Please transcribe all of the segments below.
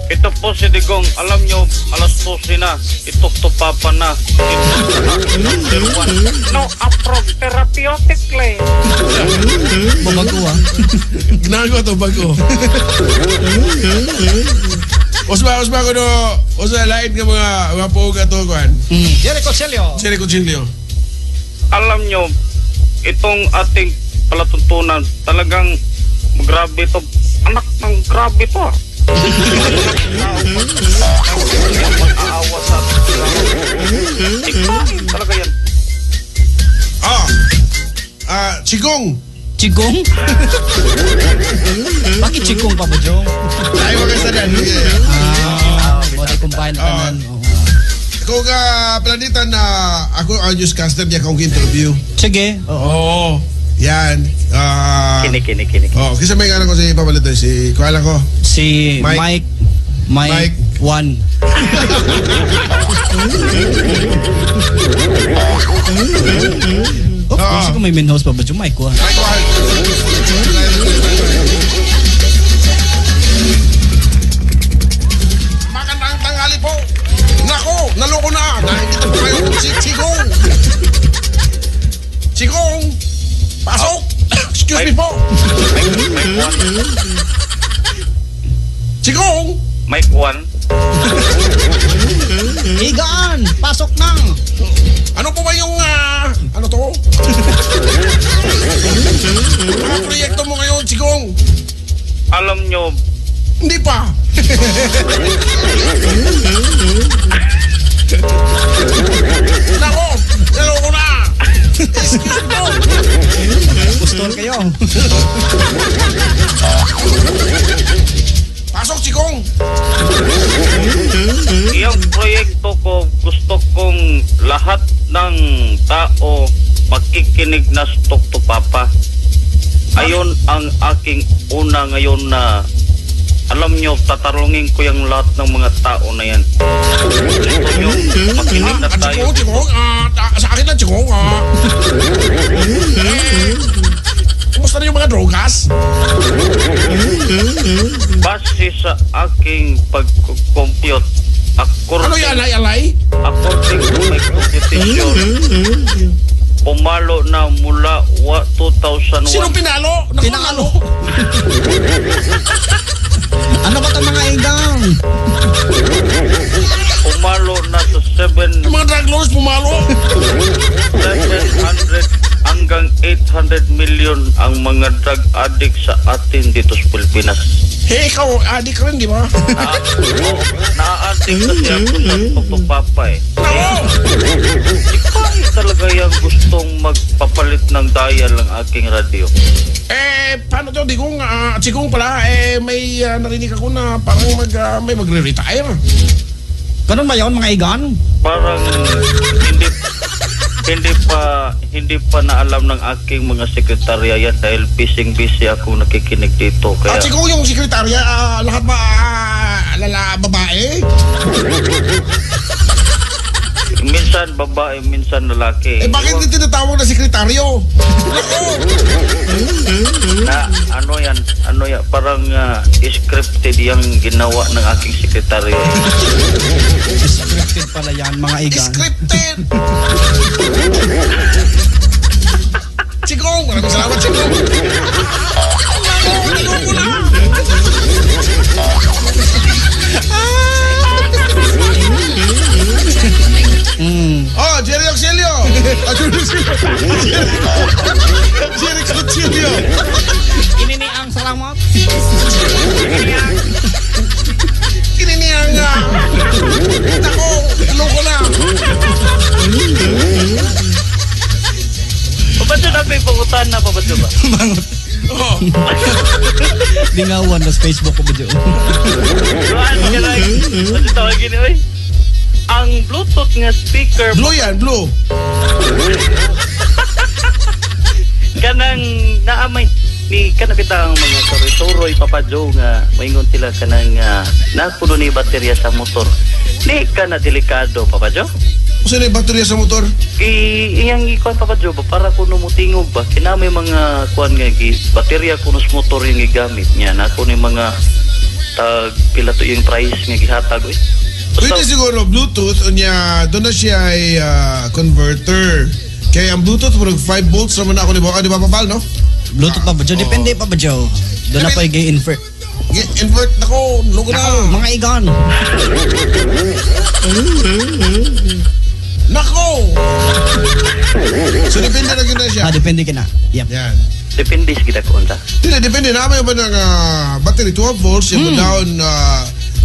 Ito po si Digong, alam nyo, alas 12 na, itukto papa na. Number one. No, approve therapeutically. Babago ah. Ginago to bago. Usba ko no, usa lain nga mga puog ato kuan. Jerry Concilio. Jerry Concilio. Alam nyo, itong ating palatuntunan, talagang grabe to. Anak ng grabe to ah. Mag-aawa sa ating talaga yan. Chigong. Chigong? Bakit chigong pa ba, Joe? Ay, wag ka sa dan. Body combine tanan. Kung planeta na ako ang newscaster niya kung interview. Sige. Oo. Yan. Kini. Oh, kasi may ano ko si Pabalito, si kuala ko. Si Mike. Mike. Mike. One. Oh, kasi kung may main host pa ba yung Mike One? Mike One. Magandang tanghali po. Nako, naloko na. Nakikita po kayo si Chigong. Chigong! Pasok! Excuse me po! Mike One. Chigong! Mike One. Igaan! Pasok na! Ano po ba yung, ano to? Mga proyekto mo ngayon, Chigong? Alam nyo, Hindi pa. Nako! Naloko na! Excuse me po! Pustol kayo. Pasok, Chigong! Yung proyekto ko, gusto kong lahat ng tao makikinig na Talk to Papa. Ayun ang aking una ngayon na alam nyo, tatarungin ko yung lahat ng mga tao na yan. Gusto nyo, makinig na tayo. Chigong, sa akin lang, Chigong, Kumusta na yung mga drogas? Base sa aking pag-compute, according, Ano yan, alay-alay? According to my computation, pumalo na mula 2001. Sinong pinalo? Naku, Pinalo? Ano ba itong mga igang? Pumalo na sa 7, Yung mga drug lords pumalo? 700 hanggang 800 million ang mga drug addict sa atin dito sa Pilipinas. Hey, ikaw, addict rin, di ba? Na-addict kasi ako sa Papa eh. Nako! Ikaw talaga yung gustong magpapalit ng dial ng aking radio. Eh, paano to? Digong, Chigong pala, eh, may narinig ako na parang may magre-retire. Ganun ba yun, mga igan? Parang hindi pa naalam ng aking mga sekretarya yan dahil busy-busy ako nakikinig dito. Kaya Chigong, yung sekretarya, lahat ba babae? Minsan babae, minsan lalaki. Eh, bakit hindi tinatawag na sekretaryo? Na ano yan, parang scripted yung ginawa ng aking sekretaryo. Scripted pala yan, mga igan. Scripted! Chigong! Maraming salamat, Chigong! Naloko na! Oh, Jerry Auxilio! Jerry Auxilio! Inini ang salamat. Kininiang nga! Nako, naloko na! Papadyo na may pangutan na, papadyo ba? Bangot. Oh. Lingawan na sa Facebook ko ba dyan? Ano ka lang? Ano tawagin niyo eh? Ang Bluetooth nga speaker. Blue yan, blue. Kanang naamay ni kanang kita ang mga suroy-suroy, Papa Joe, nga maingon sila kanang napuno ni baterya sa motor. Ni ka na delikado, Papa Joe? Usa na yung baterya sa motor? Iyang ikuan, Papa Joe, ba, para kuno motingog ba? Kinamay mga kuan nga gi baterya kuno sa motor yung gigamit niya. Nako ni mga Tag pila to yung price nga gihatag oy. Basta Pwede siguro Bluetooth unya doon na siya ay converter. Kaya ang Bluetooth murag 5 volts naman ako ni Boka, di ba papal, no? Bluetooth pa ba, Joe? Depende pa ba, Joe? Doon na pa yung invert. Invert nako, lugo na. Nako, mga igan. Nako. So depende na gyud na siya. Ah, depende ka na. Yep. Yan. Depende sa kita ko unta. Dili, depende na may ba ng battery 12 volts yung down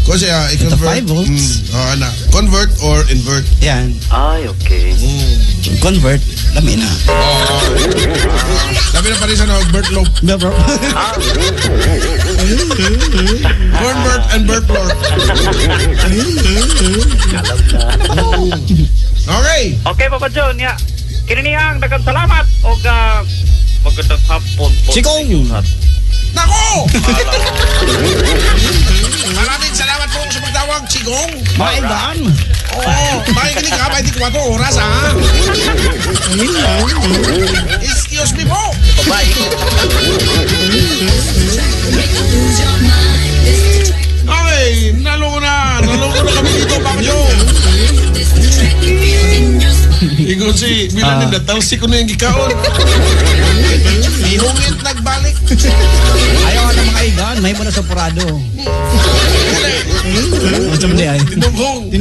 kasi i-convert. 5 volts. Oh, ana. Convert or invert. Yan. Ay, okay. Convert. Lami na. Oo. Sabi na pa rin sa no, Bert Lope. Bro. Convert and Bert Lope. Okay. Okay, Papa John, ya. Kini niyang daghang salamat og magandang hapon po. Chikong! Sa inyong lahat. Nako! Maraming salamat po sa pagtawag, Chigong. Mga igan. Oo, makikinig ka 24 oras, ha? Excuse me po. Bye. Okay, naloko na. Naloko na kami dito, Papa Joe. Ingon si Milan uh, natalsi ko na yung gikaon. Ihungit nagbalik. Ayaw na mga igan, may mo na sa purado. Macam di ay. Tinughong.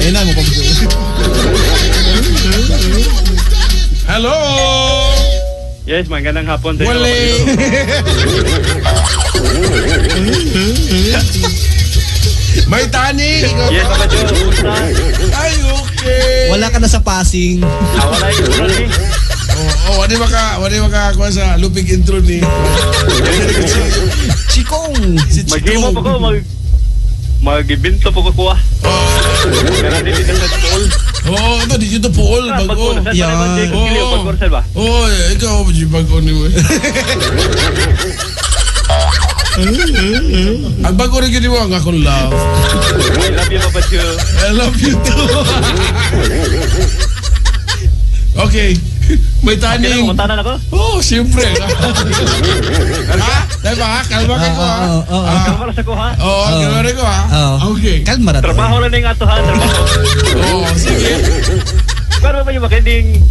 Ayun na mo pa. Hello. Yes, magandang hapon sa inyo. Wale. May tani. Ikaw Yes, ba? Papa Joe. Kumusta? Ay, okay. Wala ka na sa passing. Ah, wala yung wala eh. Oo, oh, wala maka kuha sa lupig intro ni Chikong. si Maghimo Chikong. pa ko, mag-ibinto po ko kuha. Pero dili na sa pool. Oo, ito dito to pool Ah, bago. bago na sa Yan. yan. Oo. Bago na ba? Oo, ikaw bago ni mo. Ang bago rin gini mo ang akong love. I love you, Papa Joe. I love you too. Okay. May Kailan taning. kumutanan ako? Oh, siyempre. Ha? Diba? Kalma ka ko ha? Oo, oo, oo. Kalma lang sa ko ha. Oo, kalma rin ko ha? Oo. Okay. Kalma ra to. Trabaho lang na yung ato ha, trabaho. Oo, sige. Pero ba yung makining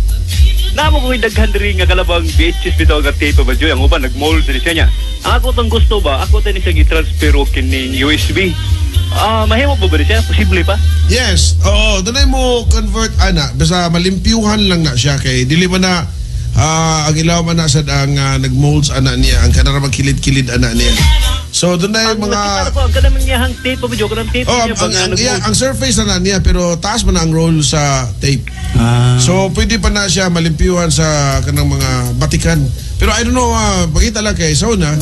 Namo ko daghan diri nga kalabang VHS bitaw nga tape ba Joy, ang uban nagmold diri siya niya. Ang ako tong gusto ba, ako tani siya gi-transfer og kining USB. Ah, mahimo po ba siya? Posible pa? Yes, oo, doon mo convert ana, basta malimpyuhan lang na siya kay dili ba na ang ilaw man na sad ang nagmolds ana niya, ang kanara magkilid-kilid ana niya. So doon na yung Ang mga nakita ko ang kanang niyahang tape pa ba Joy, kanang tape Oh, niya ba nga ang, ang surface na niya pero taas man ang roll sa tape. Ah. So pwede pa na siya malimpyuhan sa kanang mga batikan. Pero I don't know, pakita lang kay Sona,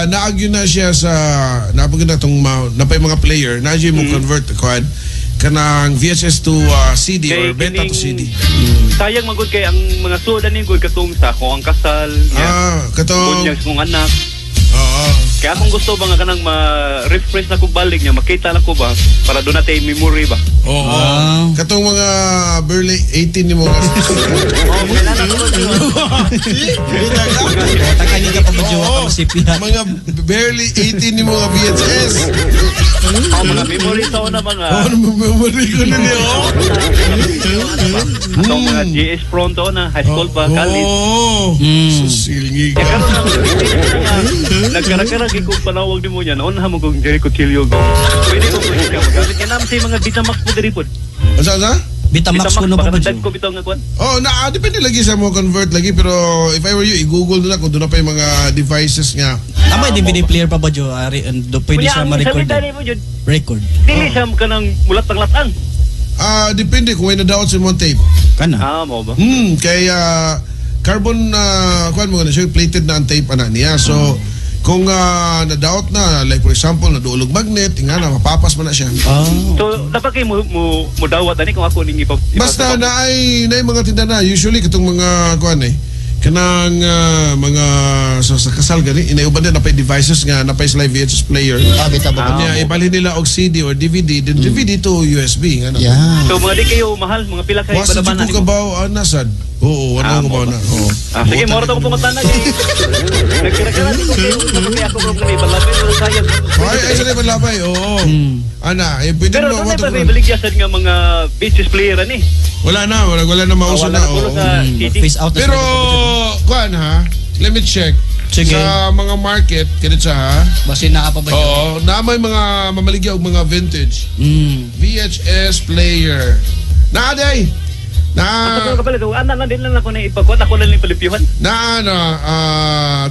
naagyo na siya sa napagod na tong napay mga player, na mo convert kuan kanang VHS to CD Kay or beta to kining- CD. Sayang magud kay ang mga suodan ni gud katong sa ako ang kasal, Ah, katong bunyag sa kong anak. Oo. Kaya akong gusto ba nga kanang ma-refresh na kong balik niya, makita lang ko ba para doon natin memory ba. Oo. Ah. Katong mga barely 18 ni mo. Oh, kailangan ko ba? Kita ka? Takani ka pa ba Joe? Oo. Ka masipihan. Mga barely 18 ni mga VHS. Oh, mga memory sa una mga Oo, oh, memory ko na niya. Oh. Atong mga GS Pronto na, high school pa, college. Oo. Susilngi Kaya ka. karon na nagkara-kara kay kung panawag nimo niya, nauna mo kong Jericho Chilio go. Pwede ko pwede ka magamit kay naman sa mga Betamax mo diri pod. Asa, asa? Betamax ko no pa ba Joe? Joe? Ko bitaw nga kwan. Oh, na depende lagi sa mo convert lagi pero if I were you, i-google na kung doon na pa yung mga devices nga. Tama yung DVD player pa ba Joe? Ari, pwede siya ma-record. Mo jud. Record. Dili siya kanang mulatang-latang. Depende kung may nadaot sa mong tape. Kana. Ah, mo ba? Kay carbon kuan mo na siya, plated na ang tape ana niya. So kung nadaot na, like for example, naduolog magnet, nga na mapapas man na siya. Oh. So dapat kay mo mo dawat ani kung ako ning ipa Basta na ay mga tinda na usually katong mga kuan eh. Kanang mga sa kasal gani, inayuban din napay devices nga napay sila VHS player. Ah, bitaw ba? Nya ibalhin nila og CD or DVD, then DVD to USB nga na. Yeah. So mga di kayo mahal, mga pila kayo Wasa jud balabanan ko nimo. kabaw nasad. Oo, wala Ah, ko kabaw mo na. Oo. Ah, sige, moro to ko pangutana kay. Nagkira-kira ko kayo sa kaya ako bro kani balabay pero sayang. Ay, ay sa balabay. Oo. Ana, eh, pwede Pero mo doon wato pa may baligya sad nga mga VHS player ani. Wala na, wala wala na mauso Ah, wala na. na pulo Oo. sa CD. Face out na Pero sila, Papa Joe. kuan ha, let me check. Sige. Sa mga market, kinit siya ha. Basin naa pa ba yun? Oo, na may mga mamaligya og mga vintage. VHS player. Na day. Na Ako ka pala, ana lang din lang ako na ipagkuan ako lang ni palipyuhan. Na ano,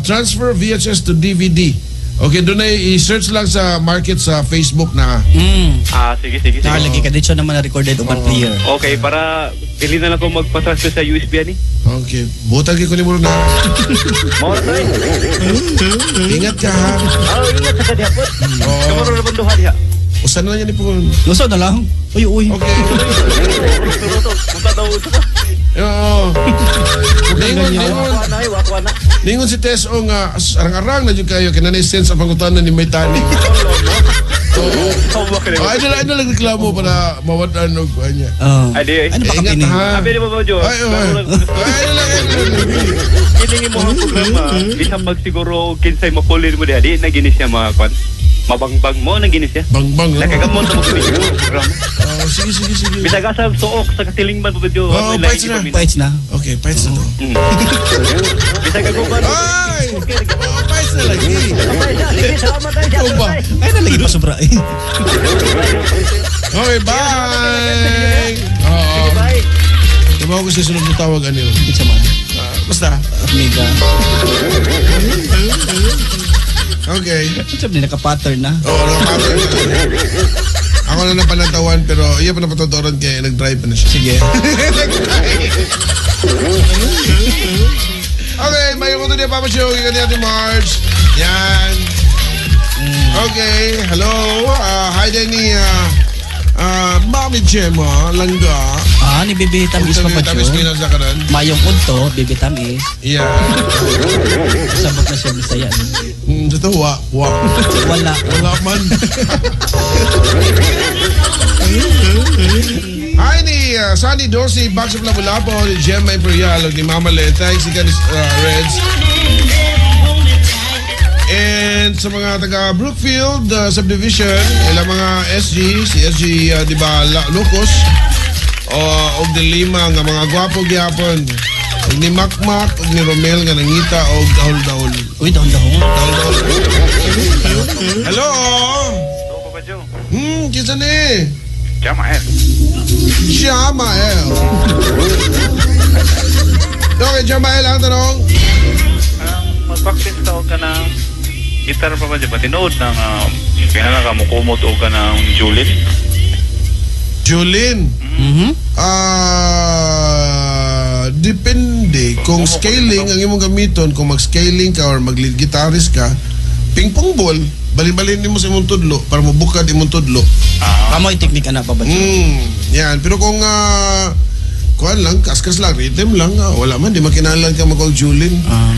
transfer VHS to DVD. Okay, doon ay i-search lang sa market sa Facebook na. Ah, sige, sige, sige. Nakalagi ka dito naman na recorded uban player. Okay, para dili na lang ko magpa-transfer sa USB ani. Okay, butang kay kunin mo na. Mao ra tayo. Ingat ka ha. Ah, ingat sa kadiha po. Oo. Kamaro ra banduha diha. Usan na lang yan ni Pukon. Luso na lang. Uy, uy. Okay. Punta daw sa Oo. Ningon, ningon, Wa na ay, wa na. ningon si Tess o nga, arang-arang na dyan kayo, kinanay sense ang pangutana ni Maytani. Oo. Ay, nala, nala, nagreklamo para mawadaan og kuha niya. Oh. Ay, di, ay. Ano ba Ingat kapinin? ha. Abi ni Papa Joe. Ay, ay, ay. Ay, nala, ay, nala. Kining imo ang programa, bisan pag siguro kinsay mapulin mo diha, di na gini siya mga kwan. Mabangbang mo na gini siya. Bang-bang. no? Nakagamon sa mga programa. Oh, sige, sige, sige. Bisag asa suok sa katilingban Papa Joe. Oo, Ano, lahi paits na. paminaw. Paits na. Okay, paits na to. Bisag ako ba? Ay! Oh, paits na lagi. Sige, salamat ay. Ikaw ba? Ay, nalagi pa sobra eh. Okay, bye! Oo. Bye. Diba ako kasi sunod mo tawag ano yun? It's man. Ah, basta. Amiga. Okay. Sabi niya, naka-pattern na. Oo, nakapattern na. Ako na napalantawan pero iya pa napatuturan kaya nag-drive pa na siya. Sige. Okay, may ko niya Papa Show. Kaya ni Ate Marge. Yan. Okay, hello. Hi din ni Mami Gemma Langga. Ah, ni Bibi Tamis pa pa Tamis Joe. kayo sa kanan. Mayong udto, Bibi Tamis. Yeah. Sabot na siya Bisaya. Ito, wa, wa. Wala. Wala man. Hi ni Sunny Dorsey, Box of Lapu-Lapu, ni Gemma Imperial, ug ni Mama Le. Thanks, ikaw ni Reds. And sa mga taga Brookfield Subdivision, ilang mga SG, si SG, di ba, Lucos, o og de Lima nga mga gwapo gyapon. Og ni Makmak, og ni Romel nga nangita og dahol-dahol. Uy, dahon-dahon. Dahol-dahol. Hello! Hello, Papa Joe. Kinsa ni? Jamael. Jamael. Okay, Jamael, ang tanong. Mag-practice ka og ka ng gitar, Papa Joe. Tinuod na nga kinahanglan ka mokumot og ka ng Julin. Julin. Ah, depende kung scaling ang imong gamiton, kung mag-scaling ka or mag-lead guitarist ka, ping-pong ball, balin-balin nimo sa imong tudlo para mobukad imong tudlo. Amo yung technique ana pa ba? Yan, pero kung kuan lang, kaskas lang, rhythm lang, wala man, di makinahanglan ka mag Julin. Ah.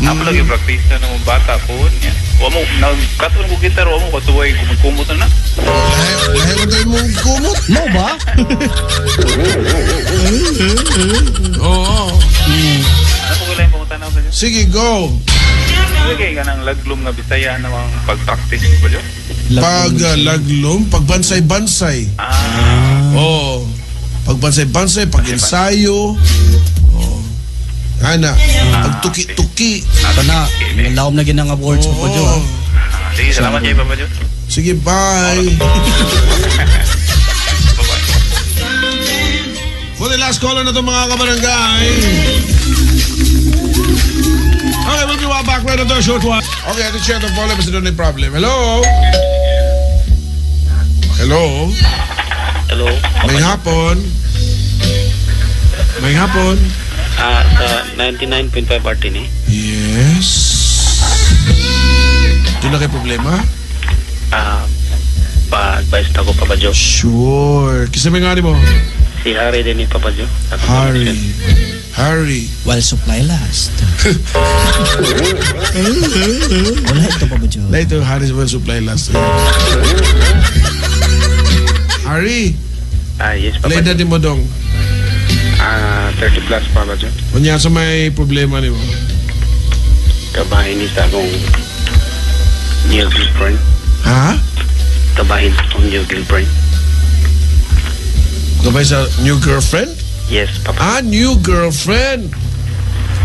Ako lagi practice na nung bata po niya. Wa mo nagkaton ko gitar, wa mo katuway kumot na. Lahi, lahi mo tayo mong kumot. Mo ba? Oo. Ano ko lang pangutan ako sa Sige, go. Sige ka nang laglom nga Bisaya namang pag-practice ba jo? Pag laglom, pag bansay-bansay. Ah, Oo. Pag bansay-bansay, pag ensayo. Oo. Ana, pag tuki-tuki. Ito na, laom na ginang words mo po, Jo. Oo. Sige, salamat kay Papa Jo. Sige, bye. Bye-bye. For the last caller na to mga kabarangay. Okay, we'll be right back right after a short one. Okay, ito share the volume kasi doon may problem. Hello? Hello? Hello. May hapon. May hapon. Ah, sa 99.5 RT ni. Yes. Doon na kay problema? Ah, pa-advise na ko Papa Joe. Sure. Kinsa may ngalan mo? Si Harry din ni Papa Joe. Ako Harry. Harry. While supply last. Wala ito, Papa Joe. Later, Harry will supply last. Harry, Ah, yes, Papa later Joe. di mo dong. Ah, 30 plus, Papa Joe. Unya sa may problema ni mo. Kabahin ni sa akong new girlfriend. Ha? Kabahin akong new girlfriend. Gabay sa new girlfriend? Yes, Papa. Ah, new girlfriend.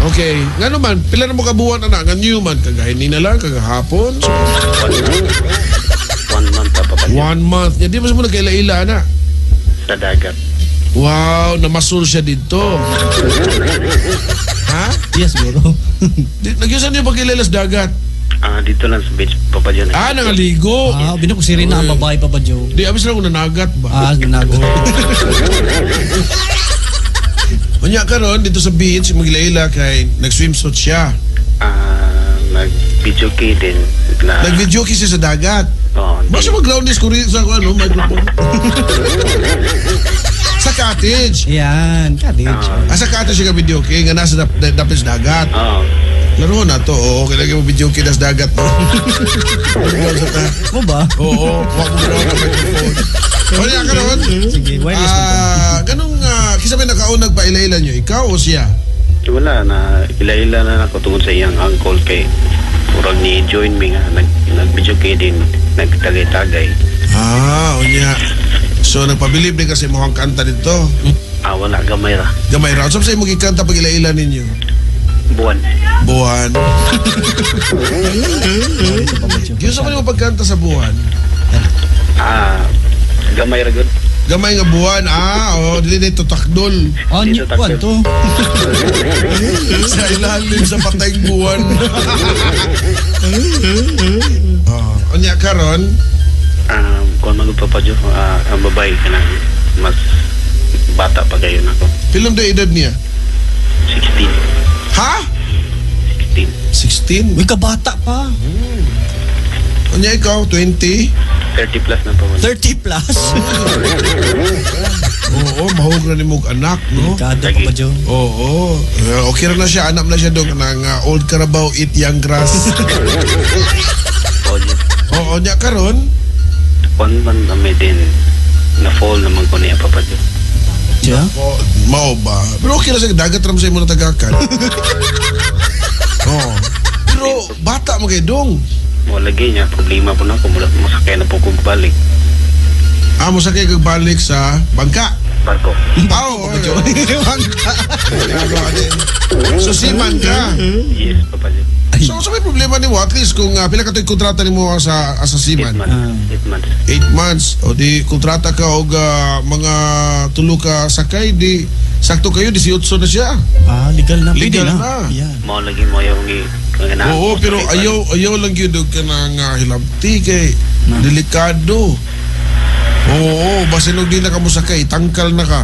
Okay. Nga naman, pila na mo kabuwan na nga new man. Kagahin ni na lang, kagahapon. So, 1 month, Papa Joe. 1 month. Ya, di mo sa mo nagkaila-ila na. Sa dagat. Wow, namasul siya dito. Ha? Yes, bro. Nagyusan niyo pagkaila sa dagat? Ah, dito lang sa beach, Papa Joe. Ah, nangaligo. Ah, bino ko si Rina ang babae, Papa Joe. Di, abis lang kung nanagat ba? Ah, ginago. Unya karon dito sa beach, magila-ila kay nag-swimsuit siya. Ah, nag-video kay din. Na, Nag-video kiss siya sa dagat. Oh, Ba siya mag-ground this sa ano, microphone? Sa cottage. Yan, cottage. Ah, sa cottage siya ka-video kay nga nasa dapit sa dagat. Oh, Laro na to, oo, kailangan mo video kay sa dagat, no? Sa ta. Mo ba? Oo, wag mo ground ang microphone. Unya karon, Sige, wireless mo to. ah, ganong, kisa may nakaunag pa ila-ila nyo, ikaw o siya? Wala na ila-ila na ako tungod sa iyang uncle kay murag ni join me nga nag video kay din nagtagay-tagay. Ah, unya. So, nagpabilib din kasi mukhang kanta dito. Ah, wala, gamay ra. Gamay ra. So, sa imo gikanta pag ila-ila ninyo? Buwan. Buwan. Ito, Papa Joe. Giusa man mo pagkanta sa buwan? Ah, gamay ra gud. Gamay nga buwan. Ah, oh, dili dito takdol. Ah, Dito, kwan takdol. to. Sa ilalim sa patayng buwan. Oh, unya karon, Kuan man gud, Papa Joe, ah, ang babae kanang mas bata pa kayo nako. Pilom da edad niya? 16. Ha? 16. 16. Uy, kabata pa. Unya ikaw 20. 30 plus na pa. 30 plus. Oo, mahug na nimo og anak, no? Delikado, Papa Joe. Oo. Eh, okay ra na siya, anak na siya dong nang old carabao eat young grass. Oh, yes. Oo, nya karon, Kuan man kami din na fall naman ko niya, Papa Joe. Siya? Oh, mao ba? Pero okay na siya, dagat ra man sa imo na tagakan. Oo. Pero bata mo kay dong. Mo lagi niya problema po na ako mula mosakay na po kong balik. Ah, mo sakay kag balik sa bangka. Barko. Ah, oo. Bangka. So seaman ka. Yes, Papa Joe. So may problema nimo at least kung pila ka tuig kontrata nimo sa as a 8 seaman? months. Ah. 8 months. 8 months. O di kontrata ka og mga tulo ka sakay, di sakto kayo 18 na siya. Ah, legal na. Pwede Legal na. na. Yan. Mao lagi mo ayaw gi ganahan Oo, ko sa pero iban. ayaw ayaw lang gyud og kanang hilabti kay delikado. Oo, basin og di na ka mosakay, tangkal na ka.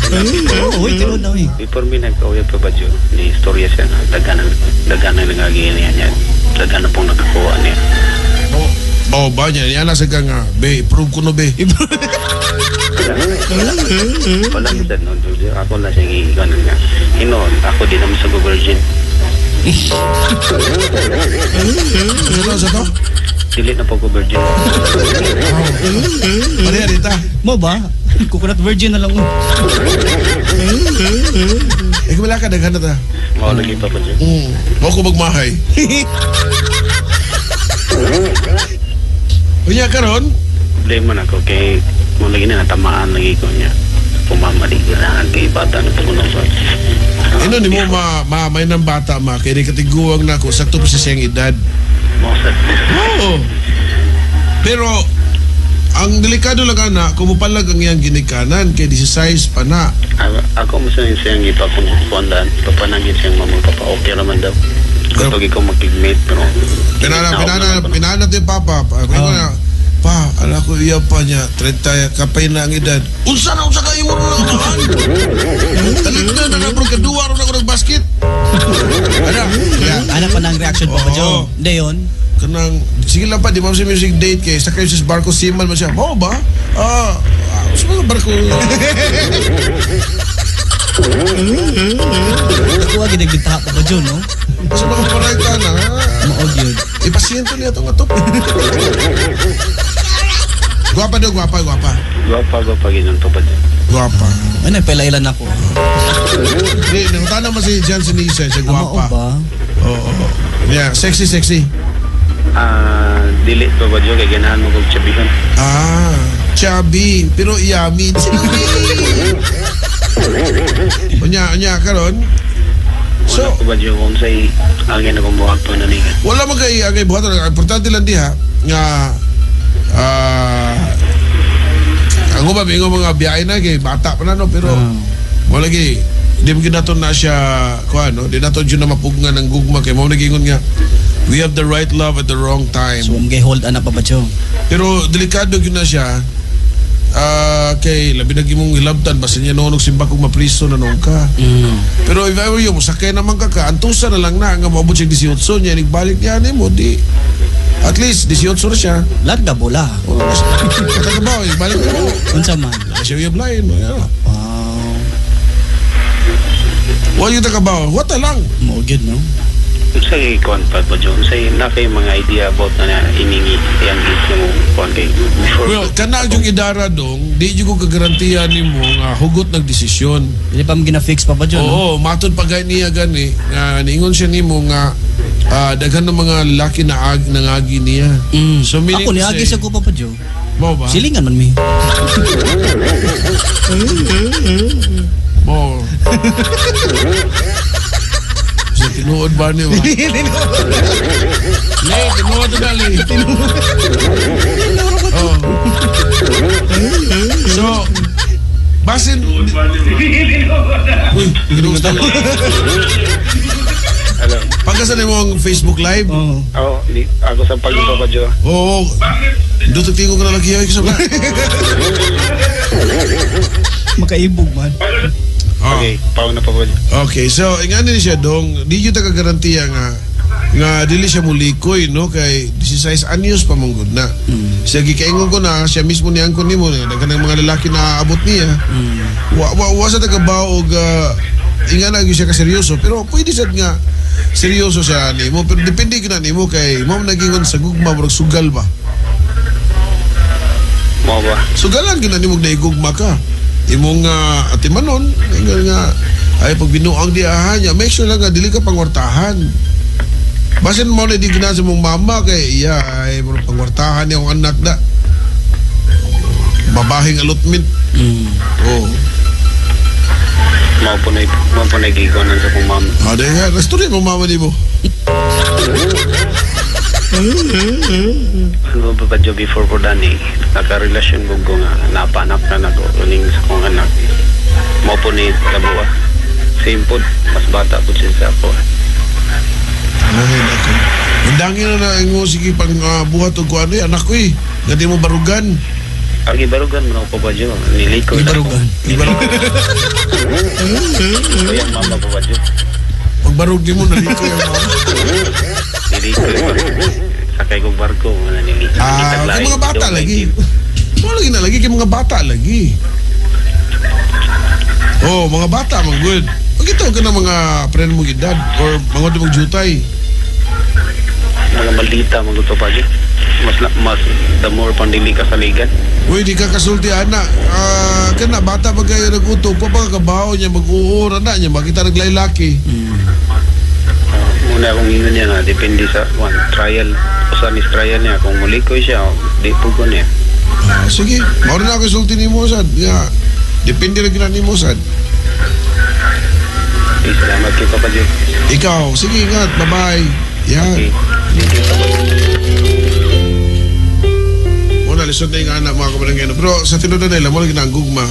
Oo, uy, tinuod na, uy. Before mi nagkauyab, Papa Joe, ni istorya siya na daghan na nangagi niya niya. Daghan na pong nakakuha niya. Oh, ba niya, niya na sa ka nga, be, prove ko no be. Wala mo sad no, ako lang siyang iiganan nga. Hinoon, ako di naman sa virgin. Ano sa to? Dili na po ko virgin. Pareha dita. Mo ba? Coconut virgin na lang. Oh. Eh, wala ka, daghan na ta. Mao lagi, Papa Joe. Mo ko magmahay. Unya karon, Problema na ko kay mo lagi na natamaan lagi ko niya. Pumamali ganahan kay bata na puno sa. Ino ni mo ma, ma may ng bata ma kay di katiguang na ko sakto pa siya siyang edad. Mao sad. Oo. Pero ang delikado lang ana kung mupalag ang iyang ginikanan kay 16 pa na. Ako mo sa siyang ipakuan papanangin siyang mama papa okay naman daw. Gusto ko makig-meet pero Pinana Naog pinana naman ko na. pinana ti papa. Pa, oh. Na, pa, ala ko iya pa niya 30 kapay na ang edad. Unsa na unsa kayo mo na amahan? Talit na na bro kaduwa ron ako nagbasket. Ana, yeah. Anak pa na. Kanang reaction pa ba, Oo. Joe? Hindi yun. Kanang sige lang pa di mo sa music date kay sa kayo sa barko seaman man siya. Mao ba? Sa mga barko. Nakuha ginagbitaha pa ba, Joe, no? Sa mga parayta na. Maog yun. Ipasiento niya itong atop. Gwapa daw, gwapa, gwapa. Gwapa, gwapa ginon Papa Joe. Gwapa. Ay, nagpailan ako. Di, nangutana man si John Sinisa, siya Mao gwapa. ba? Oo. Yeah, sexy, sexy. Dili Papa Joe kay ganahan mo kog tsabihon. Ah, chubby, pero yummy. Unya, unya, karon. So, Wala Papa Joe kung say angin akong buhaton na niya. wala man kay angay buhaton. Ang importante lang diha nga ang uban mingon mga biyahe na kay bata pa na no, pero wala gi di mo ginato na siya kuan no, di nato jud na mapugnan ng gugma kay mao nagingon nga we have the right love at the wrong time. So, mga hold ana pa ba, Joe? Pero delikado gyud na siya kay labi na gimong hilabtan basin niya noon og simba kog mapriso na noon ka. Pero if I were you, mosakay naman ka ka, antusa na lang na nga moabot siya 18 niya, nagbalik niya nimo di at least 18 na siya. Larga bola. Oh, kakabaw, balik mo. Unsa man? Siya yung blind. Yeah. Wow. Wa yung takabaw, wata lang. Mao gyud, no? Unsa kay kuan Papa Joe? Unsay na kay mga idea about na na iningi iyang age mo kuan kay before? Well, kana yung idara dong, di jud ko kagarantiya nimo nga hugot nagdesisyon. Dili pa mo gina-fix pa ba, Joe, no? Oo, matod pa gay niya gani nga niingon siya nimo nga daghan ng mga lalaki na nangagi niya. So meaning Ako to niagi say- sa ko pa pa, Joe. Mao ba? Silingan man mi. Mo. Sa tinuod ba niyo ba? Le, tinuod na li. Oh. So, basin. Uy, tinuod na. Hello. Pagkasan mo ang Facebook Live? Oo. Oh, di ako sa pag Papa Joe. Oo. Dutog tingog ka na lagi ay kasama. Makaibog man. Ah. Okay, pao na Papa Joe. Okay, so ingani ni siya dong, di gyud ta kagarantiya nga nga dili siya mulikoy no kay 16 anyos pa manggod na. Siya gikaingon ko na siya mismo niyang ko nimo nga daghan ng mga lalaki na abot niya. Wa wa, wa sa tagabaw og ingana gyud siya ka seryoso pero pwede sad nga seryoso siya nimo pero depende gyud na nimo kay mao nagingon sa gugma murag sugal ba. Mao ba? Sugalan gyud na nimo naigugma ka. Imong atimanon ingon nga ay pag binuang di aha niya, make sure lang nga dili ka pangwartahan. Basin mo na di gina sa mong mama kay iya ay murag pangwartahan niya ang anak da. Babahing allotment. Oh. Mao po na gikonan sa kong mama. Ah, dahil nga, nastorya mong mama ni mo. Ano ba Papa Joe before ko dani nakarelasyon ko ko nga napanak na nako uning sa kong anak. Mao po ni tabuwa. Same po, mas bata po siya sa ako. Ay, nako. Undangin na na ingo sige pang buhat og kuan eh, anak ko eh. Nga di mo barugan. Ang ibarugan mo na ako, Papa Joe. Nilikoy na ako. Ibarugan. Ibarugan. Kaya mama, Papa Joe. Pagbarug di mo nalikoy ang mama. Nilikoy pa. Sakay kong barko. Mga nilikoy. Ah, kay mga bata lagi. Mo lagi na lagi kay mga bata lagi. Oh, mga bata man good. Pagkita ka na mga friend mo edad or mga mong jutay. Mga maldita mga gusto pa Joe. Mas the more pandili ka sa ligan. Uy, di ka kasulti ana. Ah, kana bata pa kayo nag-uto pa pa kabaho niya mag-uura na niya makita naglaylaki. Muna akong ingon niya nga depende sa one trial. Usa ni trial niya kung mulikoy siya, di po ko niya. Ah, sige, mao na ako sulti nimo sad. Nga depende ra gyud nimo sad. Okay, salamat kay Papa Joe. Ikaw, sige ingat, bye-bye. Yan. Okay. Thank you, Papa Joe. Muna, lisod na yung anak mga kabarangay. Pero sa tinuod na nila, mo lagi na ang gugma.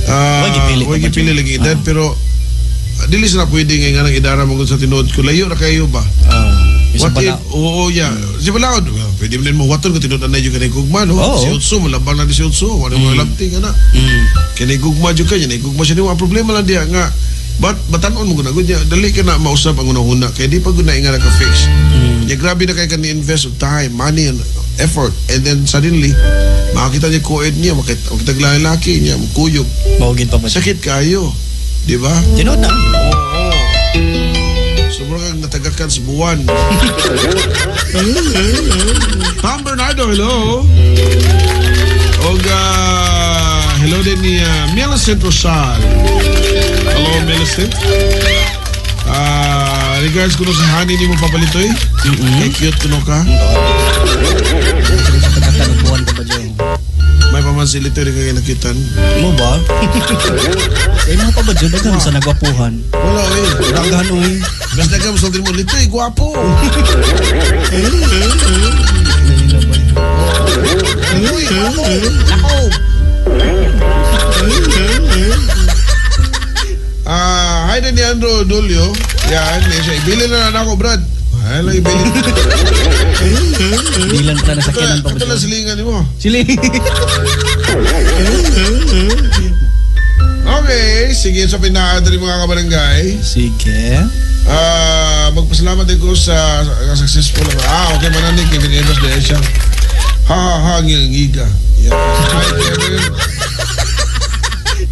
Huwag gipili, Huwag Papa gipili Joe. lagi edad, pero dili sa na pwede nga nga ng idara mo sa tinuod ko. Layo ra kayo ba? Isa What pala. if, oo, yeah. Si Balaod, well, pwede mo din mo waton kung tinuod na yung kanay gugma, no? Oo. Si Utso, malabang na di si Utso. Wala mo lamting, ana. Kanay gugma dyan kanya, nay gugma siya. Ang problema lang diya nga, But batanon mo gud niya, dali ka na mausab ang unang-una kay di pa gud na nga naka-fix. Ya grabe na kay ka ni-invest of time, money and effort, and then suddenly makakita niya co-ed niya, makita makita lalaki niya, mukuyog. Maugin pa ba? Sakit kayo. Di ba? Tinuod na. Oo. Sobrang kang natagakan sa buwan. Tom Bernardo, hello. Og hello din ni Millicent Rosal. Hello, Millicent. Regards kuno sa honey ni mo papalitoy. Kay cute kuno ka. Sige sa tagakan og buwan pa ba Joe? May pamansin litoy rin kay nakitan. Mo ba? Eh mga pa ba Joe? Daghan sa nagwapuhan. Wala eh. Daghan oy. Basta ka musultin mo, litoy, gwapo. Nako! Hi din ni Andrew Dulio. Yan, eh, siya. Ibilin na lang ako, Brad. Ay, lang ibilin. Bilan pa na sakyanan pa ba Ito lang silingan mo. Sili. Okay, sige sa pinaadri mga kabarangay. Sige. Magpasalamat din ko sa successful. Okay man ni Kevin Evans dahil siya. Ha ha ha, ngiga. Yeah. Hi, Kevin.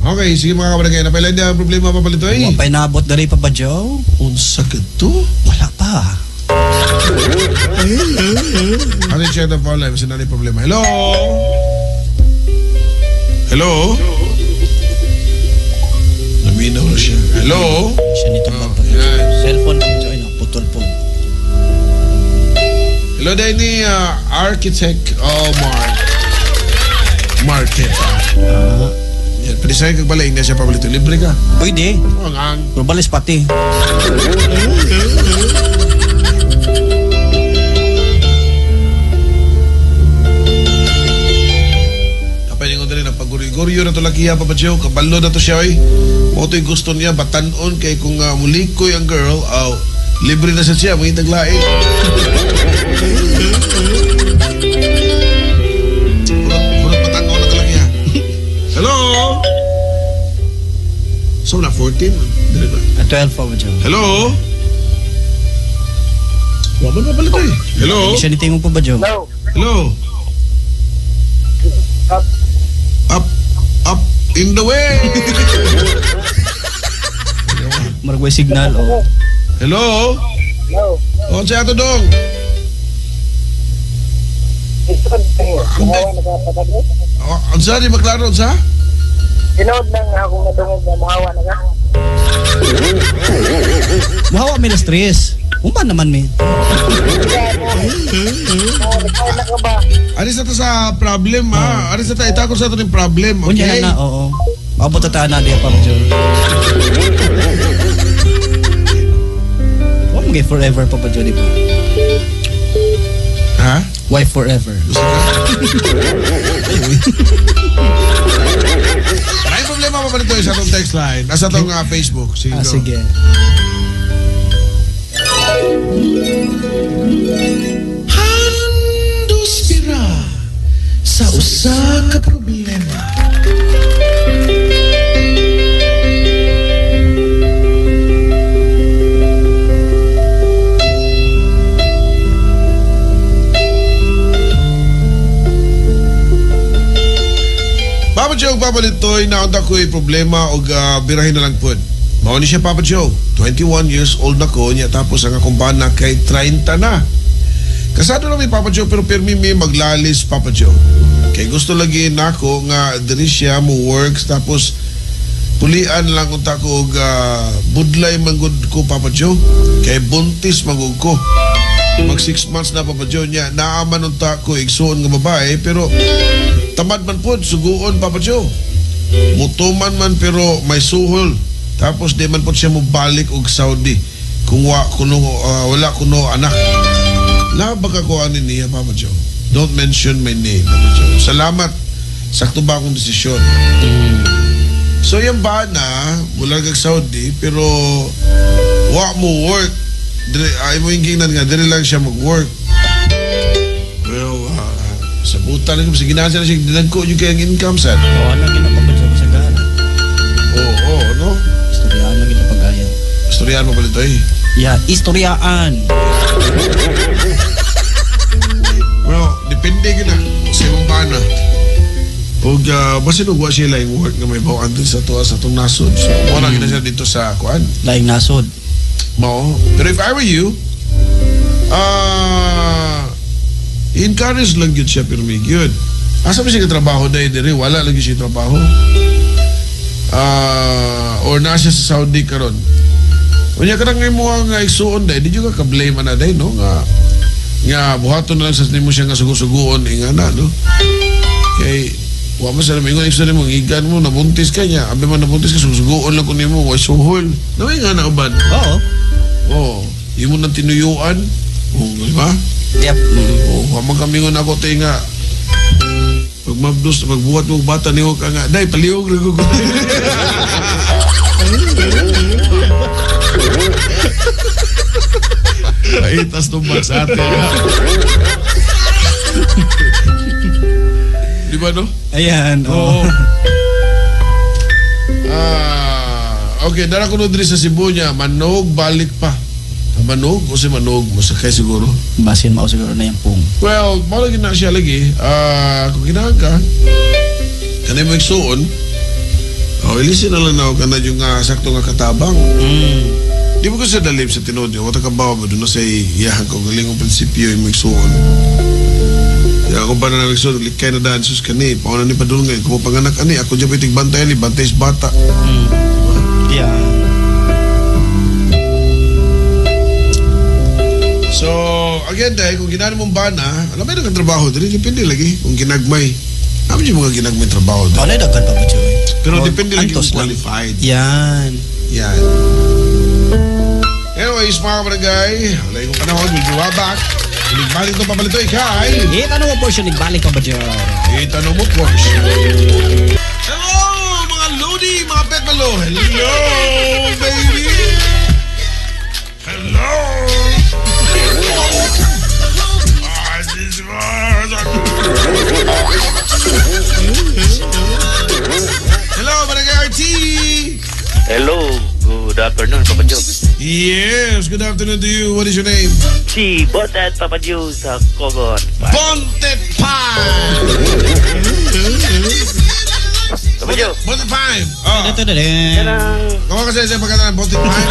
Okay, sige mga kabarangay. Napailan niya ang problema papalitoy? Wa pa'y naabot diri pa ba Joe? Unsa ka to? Wala pa. Ano yung check the phone line? Basta na problema. Hello? Hello? Naminaw na siya. Hello? Siya nito Oh, pa. yan. Cellphone pa Joe ay naputol po. Hello din ni Architect Omar Marqueta. Yan, pwede sa'yo kagbalay na siya pabalito. Libre ka. Pwede. Oh, ang Pero balis pati. Kapag yung dali na paguryo-guryo na to laki Papa Joe, kabalo na to siya oy. Mo to'y gusto niya batanon kay kung mulikoy ang girl, aw libre na siya siya, mangitag lain. Purot batanon na talaga. Hello? So na 14? Dali ba? 12 pa ba Joe? Hello? Wa man mapalit eh. Hello? Siya ni tingog pa ba Joe? Hello. Hello? Up. Up, up in the way. Maragway signal oh. Hello? Hello. O, siya ato dong. Oh, ang sa di maklaro sa? Tinood lang akong natungog na muhawa na ka. Muhawa mi alas 3. Uman naman mi. Ikaw na ka ba? Aris na to sa problem ha. Aris na ta itakot sa ato ng problem, Unya okay? na na, oo. Maabot ta na diya pa Joe. Wa mo forever pa ba Joe, di ba? Ha? Why forever? Gusto ka? May problema pa pa nito sa atong text line. Nasa atong Facebook. Sige. Ah, go. sige. Handos bira sa usa ka problema. Papa Joe, Papa Litoy, naunta ko'y problema og birahin na lang pod. Mao ni siya Papa Joe, 21 years old na ko niya tapos ang akong bana kay 30 na. Kasado na mi Papa Joe pero pirmi mi maglalis Papa Joe. Kay gusto lagi nako nga diri siya mo works tapos pulian lang unta ko og budlay man gud ko Papa Joe. Kay buntis man gud ko. Mag 6 months na Papa Joe niya naaman unta ko igsuon nga babae pero tamad man pod suguon Papa Joe. Mutuman man pero may suhol. Tapos di man pod siya mobalik og Saudi kung wa kuno wala kuno anak. Labag ako ani niya Papa Joe. Don't mention my name Papa Joe. Salamat. Sakto ba akong desisyon? So yung bana mula kag Saudi pero wa mo work. Dire ay mo yung gingnan nga dire lang siya mag-work. Well, sa buta lang sige na siya dinagko yung kayang income sad. Oo, ano gina pa ba Joe sa gana? Oo, oo, no? Istoryahan lang gina pag Istoryahan mo pala ito eh. Yeah, istoryaan. Well, depende ka na sa imong bana. Ug basin og wa siya laing work nga may bawaan din sa tuwa sa atong nasod. So, wala gina siya dito sa kuan. Laing nasod. Mao. Pero if I were you, encourage lang yun siya pero may yun. Asa ba siya katrabaho dahil diri? Wala lagi siya trabaho. Or naa siya sa Saudi karon. Unya ka nang imo ang igsuon dahil di ka ka-blame ana dahil no nga nga buhaton na lang sa nimo siya nga sugo-sugoon inga na no. Kay wa man sa mingon igsuon nimo ngigan mo nabuntis ka niya. Abi man nabuntis ka sugo-sugoon lang kun nimo way suhol. Naway nga na uban. Oo. Oh, imo nang tinuyuan. Oh, di ba? Yep. Oh, wa man kami ngon ako tay nga pag mabdos, pagbuhat mo bata niyo ka nga, day, palihog rin ko. Ay, tas tumbang sa atin. Di ba, no? Ayan, oo. Okay, dara ko diri sa Cebu niya, Manog, balik pa. Manog o si Manog, masakay siguro. Basin mao siguro na yung pong. Well, mao lagi na siya lagi. Kung kinahanglan ka, kanay mo igsuon, oh, ilisin na lang na ako kana yung sakto nga katabang. Di mo ko siya dalib sa tinuod niya. Wata ka bawa ba doon na sa iyahan ko. Galing ang prinsipyo yung igsuon. Kaya ako ba na igsuon, likay na daan sus kani. Pauna ni padulngay. Kung mapanganak ani, ako dyan pwede bantay ani, bantay sa bata. Yeah. So, again, dahil kung ginano mong bana, alam mo na trabaho, dili depende lagi kung ginagmay. Alam yung mga ginagmay trabaho dali. Wala daghan pa ba, Joey? Pero depende lagi kung qualified. Yan. Yan. Anyways, mga kabarangay, wala yung panahon, we'll be right back. Balik ito papalito, ikay. Itanong mo portion, nagbalik ka ba, Joey? Itanong mo portion. Hello, mga Lodi, mga Petmalo. Hello, baby. Hello. Hello, Barangay RT! Hello, good afternoon, Papa Joe. Yes, good afternoon to you. What is your name? Si Botet Papa Joe sa Kogon. Bonte Pie! Papa Joe. Bonte Pie! Oh. Kawa kasi sa pagkata ng Bonte Pie.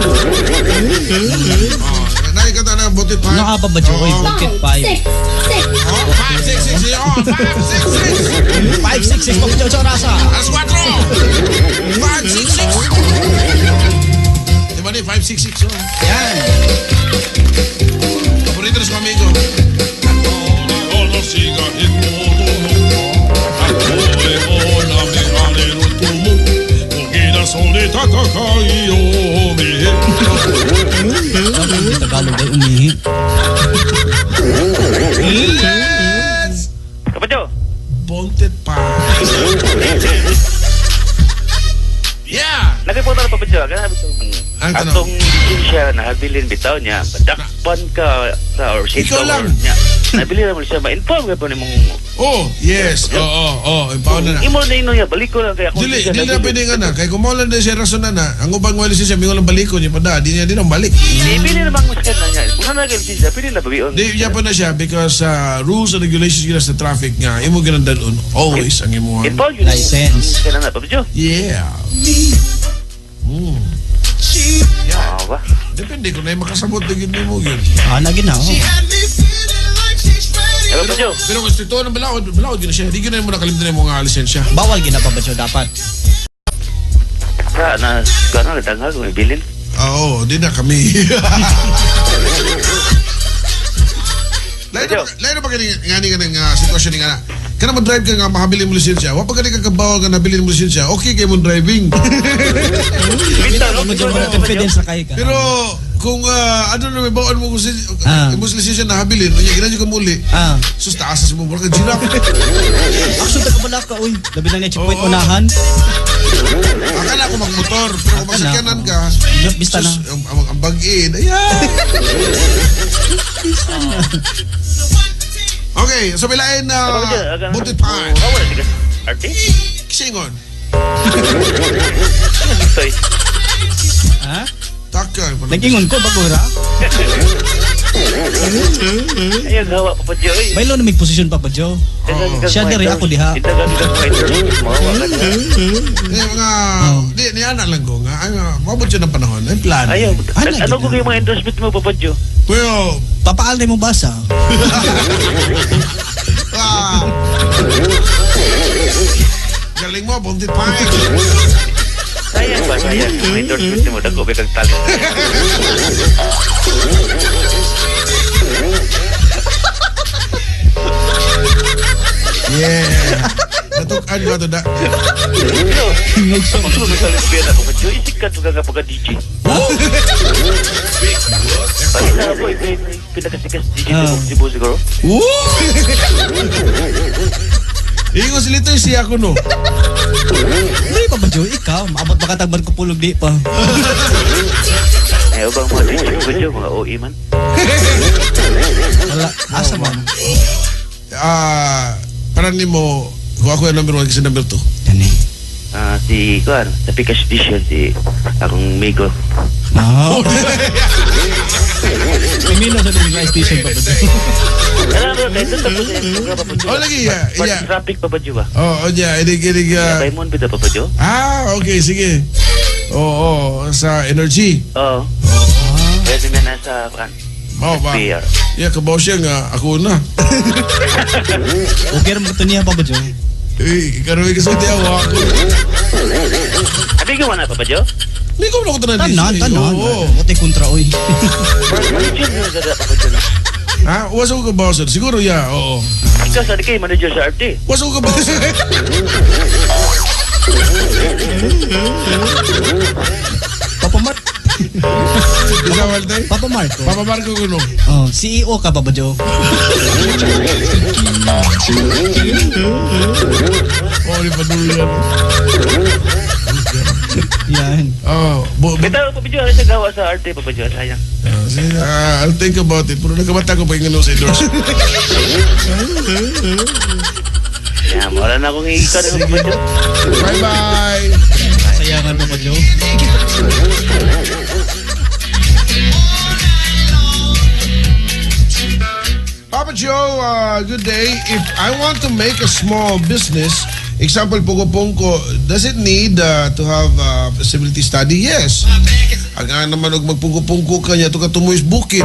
Oh, nakikita na Bonte Pie. Ano ka pa ba, Joey? Bonte Pie. 6, 6. Oh, 5, 6, 6. Oh, 5, 6, 6. 5, 6, 6. Papa Joe, sa orasa. Alas 4. 5, 6, 6. Diba ni? 5, 6, 6. Oh. Yan. Paborito na sa amigo. Hindi Tagalog ay umihi. Let's Papa Joe. Bonte Pie. Yeah! Nagpunta na Papa Joe. Kaya Ang tanong? atong lisensya na habilin bitaw niya. Padakpan ka sa or Ikaw lang. niya. Nabili na mo siya. Ma-inform ka pa ni mong... Oh, yes. Oo. Impaw na na. Imo na ino niya. Balik ko lang kaya Dili, dili na pwede nga na. Kaya kung maulan na siya rason na na, ang ubang wala siya, mingon lang balikon niya pa da. Di niya din ang balik. Di, pili na bang masakit na niya. Kung na lisensya, pili na babion. Di niya pa na siya because rules and regulations gina sa traffic nga, imo ginandanon always ang imuhang. Inform yun. License. Kailan na, Papa Joe? Yeah. Yeah. Ba? Depende kung na makasabot na gid nimo yun. Ah, naginaw. Hello, Papa Joe. Pero kung stricto ng balaod, balaod yun na siya. Di gina mo nakalimtan yung mga lisensya. Bawal gina Papa Joe dapat. Sa na, gano'n, nagdanghag, may bilin. Oo, di na kami. Lain na ba nga ni nga ng sitwasyon ni nga na? Kana mo drive ka nga makabili mo lisensya. Wa pa gani ka kabawal nga nabili mo lisensya. Okay kay mo driving. Bitaw, no? Medyo mo confidence na kayo ka. Pero kung ano na may bawal mo kung mo lisensya na habilin, unya ginadyo ka muli. Sus taas sa mo ka giraffe. Actually ka bala ka uy. Labi na niya checkpoint unahan. Akala ko magmotor, pero kung masakyanan ka, Bista na. Ang bag-in. Ayan. Okay, so bilain na Buntit Pie. Arte? Singon. Ano Ha? Taka. Nag-ingon ko bago ra. Ayaw gawa, Papa Joe. Oy. Baylo na may posisyon, Papa Joe. Siya diri, ako diha. Itagan ka mga endorsement. Mahawa ka na. Eh, mga, di, niana lang ko nga. Ay, mabot siya ng panahon. Ay, plano. Ayaw. Ano, Ano ko yung mga endorsement mo, Papa Joe? Well, Papaal na mo basa. ah. Galing mo, buntit pa. Sayang ba? Sayang. Mga endorsement mo. Dako, may kag talent. Yeah. Natukan ko ito na. Hingog sa Gusto mo sa lesbian ako, Papa Joe. Isig ka nga pagka DJ. Pakita ako, ito yung pinakasikas DJ sa Cebu siguro. Woo! Ingo silito yung siya ko no. Hindi, Papa Joe, ikaw. Maabot ba ka tagban ko pulog di pa? Ayaw bang mga DJ, Papa Joe? Mga OE man. Wala. Asa man? Parang ni mo, kung ako yung number 1 kasi number 2. Gani. Si Kuan, sa Picash Edition, si akong migo. Oh. Pimilo sa Ding Station, Papa Joe. Alam mo, kahit tapos sa programa, Papa Joe. Oh, lagi, yeah, Part yeah. traffic, Papa Joe ba? Oh, yeah, inig, inig. Diamond bida, Papa Joe? Ah, okay, sige. Oo, sa energy. Oo. Pwede na nasa, Kuan. Oh, ba? FBR. Yeah, kabaw siya nga, ako na. Okay rin mo ito niya, Papa Joe. Eh, karoon kasi hindi ako ako. Abi ka na, Papa Joe? Hindi ko na ako tanan. Tanan, tanan. Oo. What kontra, oy. Manager mo sa Papa Joe, no? Ha? Wasa ko kabaw, sir. Siguro, yeah, oo. Ikaw, sa kay manager sa RT. Wasa ko kabaw, sir. Papa Mark. Isa, Walter? Papa Marco. Papa Marco kuno. Oh, CEO ka, Papa Joe. Oh, di pa dulo yan. Yan. Oh, Bitaw, Papa Joe, ano siya gawa sa RT, Papa Joe? Sayang. I'll think about it. Pero nagkamata ko pa yung ano sa endorse. Yan, wala na akong iikan, Papa Joe. Bye-bye! Sayangan, Papa Joe. Papa Joe, good day. If I want to make a small business, example, Pungko-Pungko, does it need to have a feasibility study? Yes. Ang nga naman og magpungko-pungko ka niya, ito ka tumuis bukid.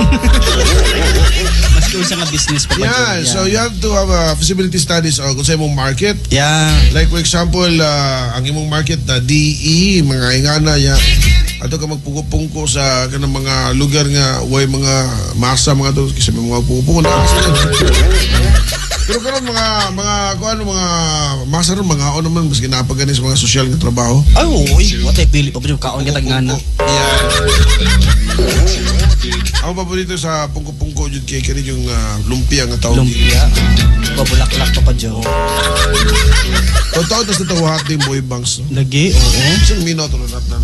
Mas kung sa nga business, Papa Joe. Yeah, so you have to have a feasibility studies kung sa imong market. Yeah. Like for example, ang imong market na DE, mga ingana ya. Ato ka magpungko-pungko sa kanang mga lugar nga way mga masa mga to kasi may mga pungko-pungko na. Pero karon mga kuan mga masa ron mga on naman mas ginapagani sa mga sosyal nga trabaho. Ay, oy, what ay pili, Papa Joe, kaon kita ngana. Yeah. Ako paborito sa pungko-pungko jud kay kani yung lumpia nga tawag. Lumpia. Pabulaklak, Papa Joe. Totoo tas natawa din boy bangs. No? Lagi, oo. Isang minuto na natin.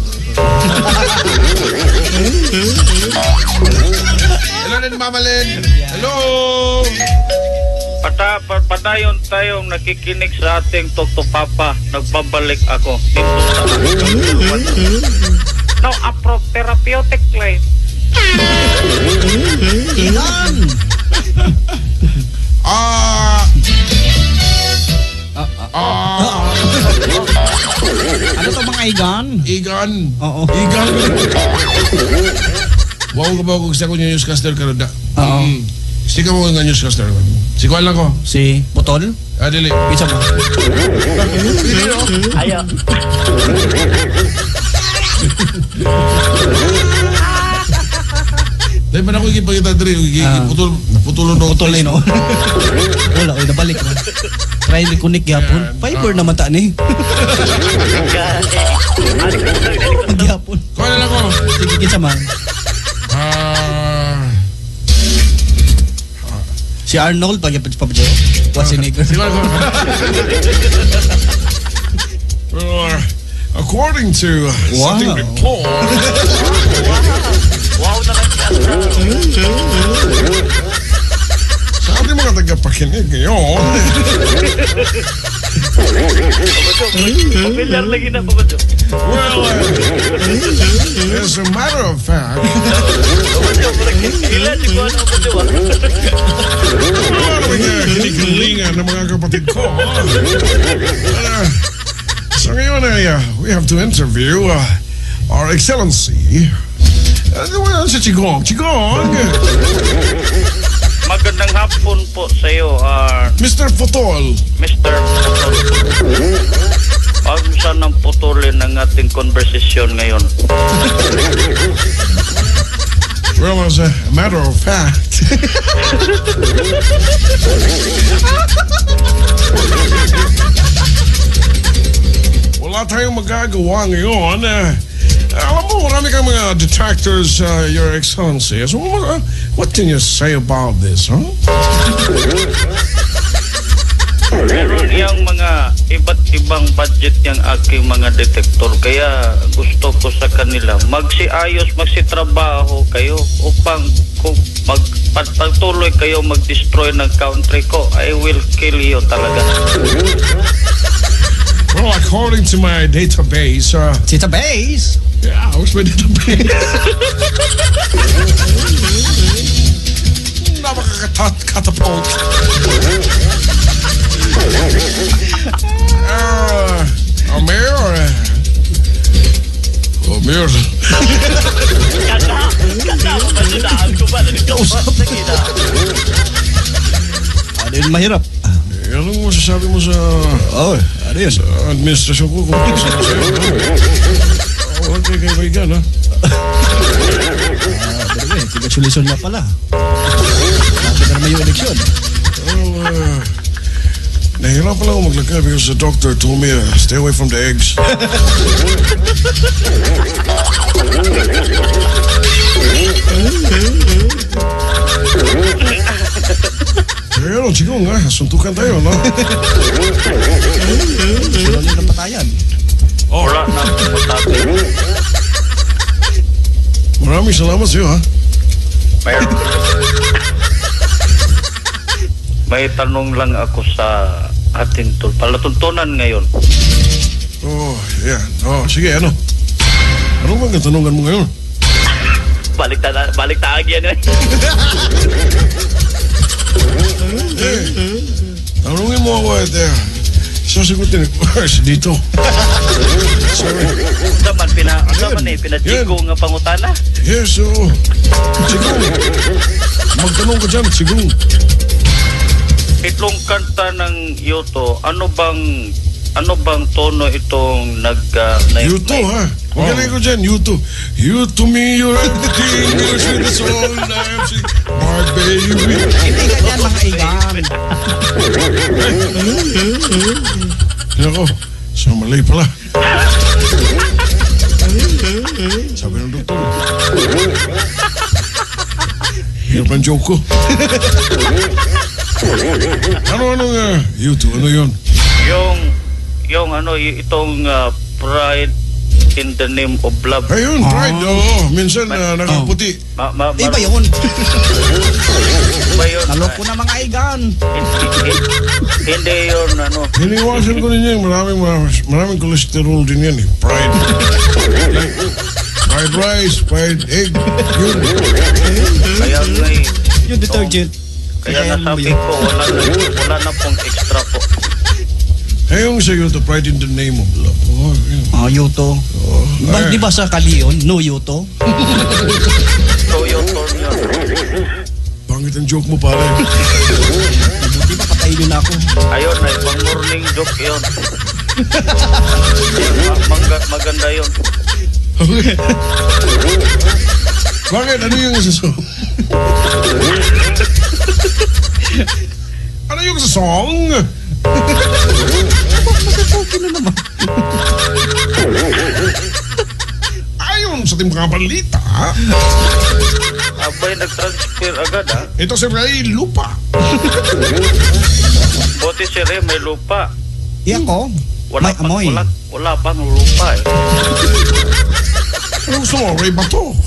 Hello din, Mama Len. Hello. Patayon tayong nakikinig sa ating Talk to Papa. Nagbabalik ako. Dito sa No, apro therapeutic line. Ilan! Ah. Ano to mga igan? Igan. Oo. Igan. Wow ka ba kung sa ko newscaster karon da? Oo. Sika mo nga newscaster. Si kuan lang ko. Si Putol? Ah, dili. Isa ba? Ayaw. Dahil man ako ipakita diri, putol putulon no. Putol no. Wala, oy, nabalik na. Try ni kunik gyapon. Fiber naman ta ni. Gyapon. Kuan na lang ko. Sige kinsa man. Si Arnold pag Papa Joe. Schwarzenegger. Si kuan ko. According to something report. Wow naman siya. Sa ating mga tagapakinig ngayon. Papa Joe, familiar lagi na, Papa Joe. Well, as a matter of fact, Papa Joe, parang ilan si Kuan, Papa Joe, ah. ano ba niya kinikilingan ng mga kapatid ko? So ngayon ay we have to interview Our Excellency. Well, si Chigong. Chigong! Magandang hapon po sa iyo, Mr. Putol. Mr. Putol. Huwag mo sanang putulin ang ating konversasyon ngayon. Well, as a matter of fact, wala tayong magagawa ngayon. Alam mo, marami kang mga detractors, Your Excellency. So, what can you say about this, huh? Meron yung mga iba't ibang budget yung aking mga detektor. Kaya gusto ko sa kanila, magsiayos, magsitrabaho kayo upang kung pagpatuloy kayo mag-destroy ng country ko, I will kill you talaga. Well, according to my database, Database? Yeah, where's my database? Napaka-catapult. Mayor. Oh, Mayor. Ano yun mahirap? Anong masasabi mo sa... Oh, ano yun? Sa administrasyon ko kung ano sa sa'yo? Walang kayo kaibigan, ha? Congratulations na pala. Sabi na naman yung eleksyon. Well, nahirapan lang ako maglakad because the doctor told me stay away from the eggs. Pero, Chigong, ha? Suntukan tayo, no? Sino nyo ng patayan? Oh. Wala na akong patatin. Maraming salamat sa'yo, ha? May tanong lang ako sa ating palatuntunan ngayon. Oh, yeah. Oh, sige, ano? Ano bang katanungan mo ngayon? Balik taag yan, eh. Eh, tanungin mo ako at sasagutin ko dito. Sorry. Naman, pinachigo nga pangutana. Yes, oo. Sigong. Magtanong ka dyan, Sigong. Itong kanta ng Yuto, ano bang tono itong nag... Yuto, ha? Magaling ko dyan, Yuto. You to me, you're everything. You're sweet as all I've seen. My baby. Hindi ganyan, mga igan. Nako, sa mali pala. Sabi ng doktor. Hirap ang joke ko. Ano-anong Yuto, ano yun? Yung ano, itong pride in the name of love. Ayun, pride. Oo, minsan nakaputi. Iba yun. Iba yun. Naloko na mga igan. Hindi yun, ano. Hiniwasan ko ninyo, maraming cholesterol din yan eh. Pride. Fried rice, fried egg. Yun. Kaya nga eh. Yung detergent. Kaya nasabi ko, wala na pong extra po. Ayun sa Yuto, pride in the name of love. Oh, yun. Ah, Yuto. Oh, Di ba sa kali yun? No Yuto? So, Yuto yun. Pangit ang joke mo, pare. Buti ba patayin nyo na ako? Ayun, ay pang morning joke yun. Maganda yun. Okay. Bakit? Ano yung sa song? Ano yung sa song? Magkatoki na naman. Ayon sa ating mga balita, Abay, nag-transfer agad, ha? Ito si Ray Lupa. Buti si Ray may lupa. Iyak ko. Wala may amoy. Wala pang lupa, eh. Ano gusto mo? Ray Bato.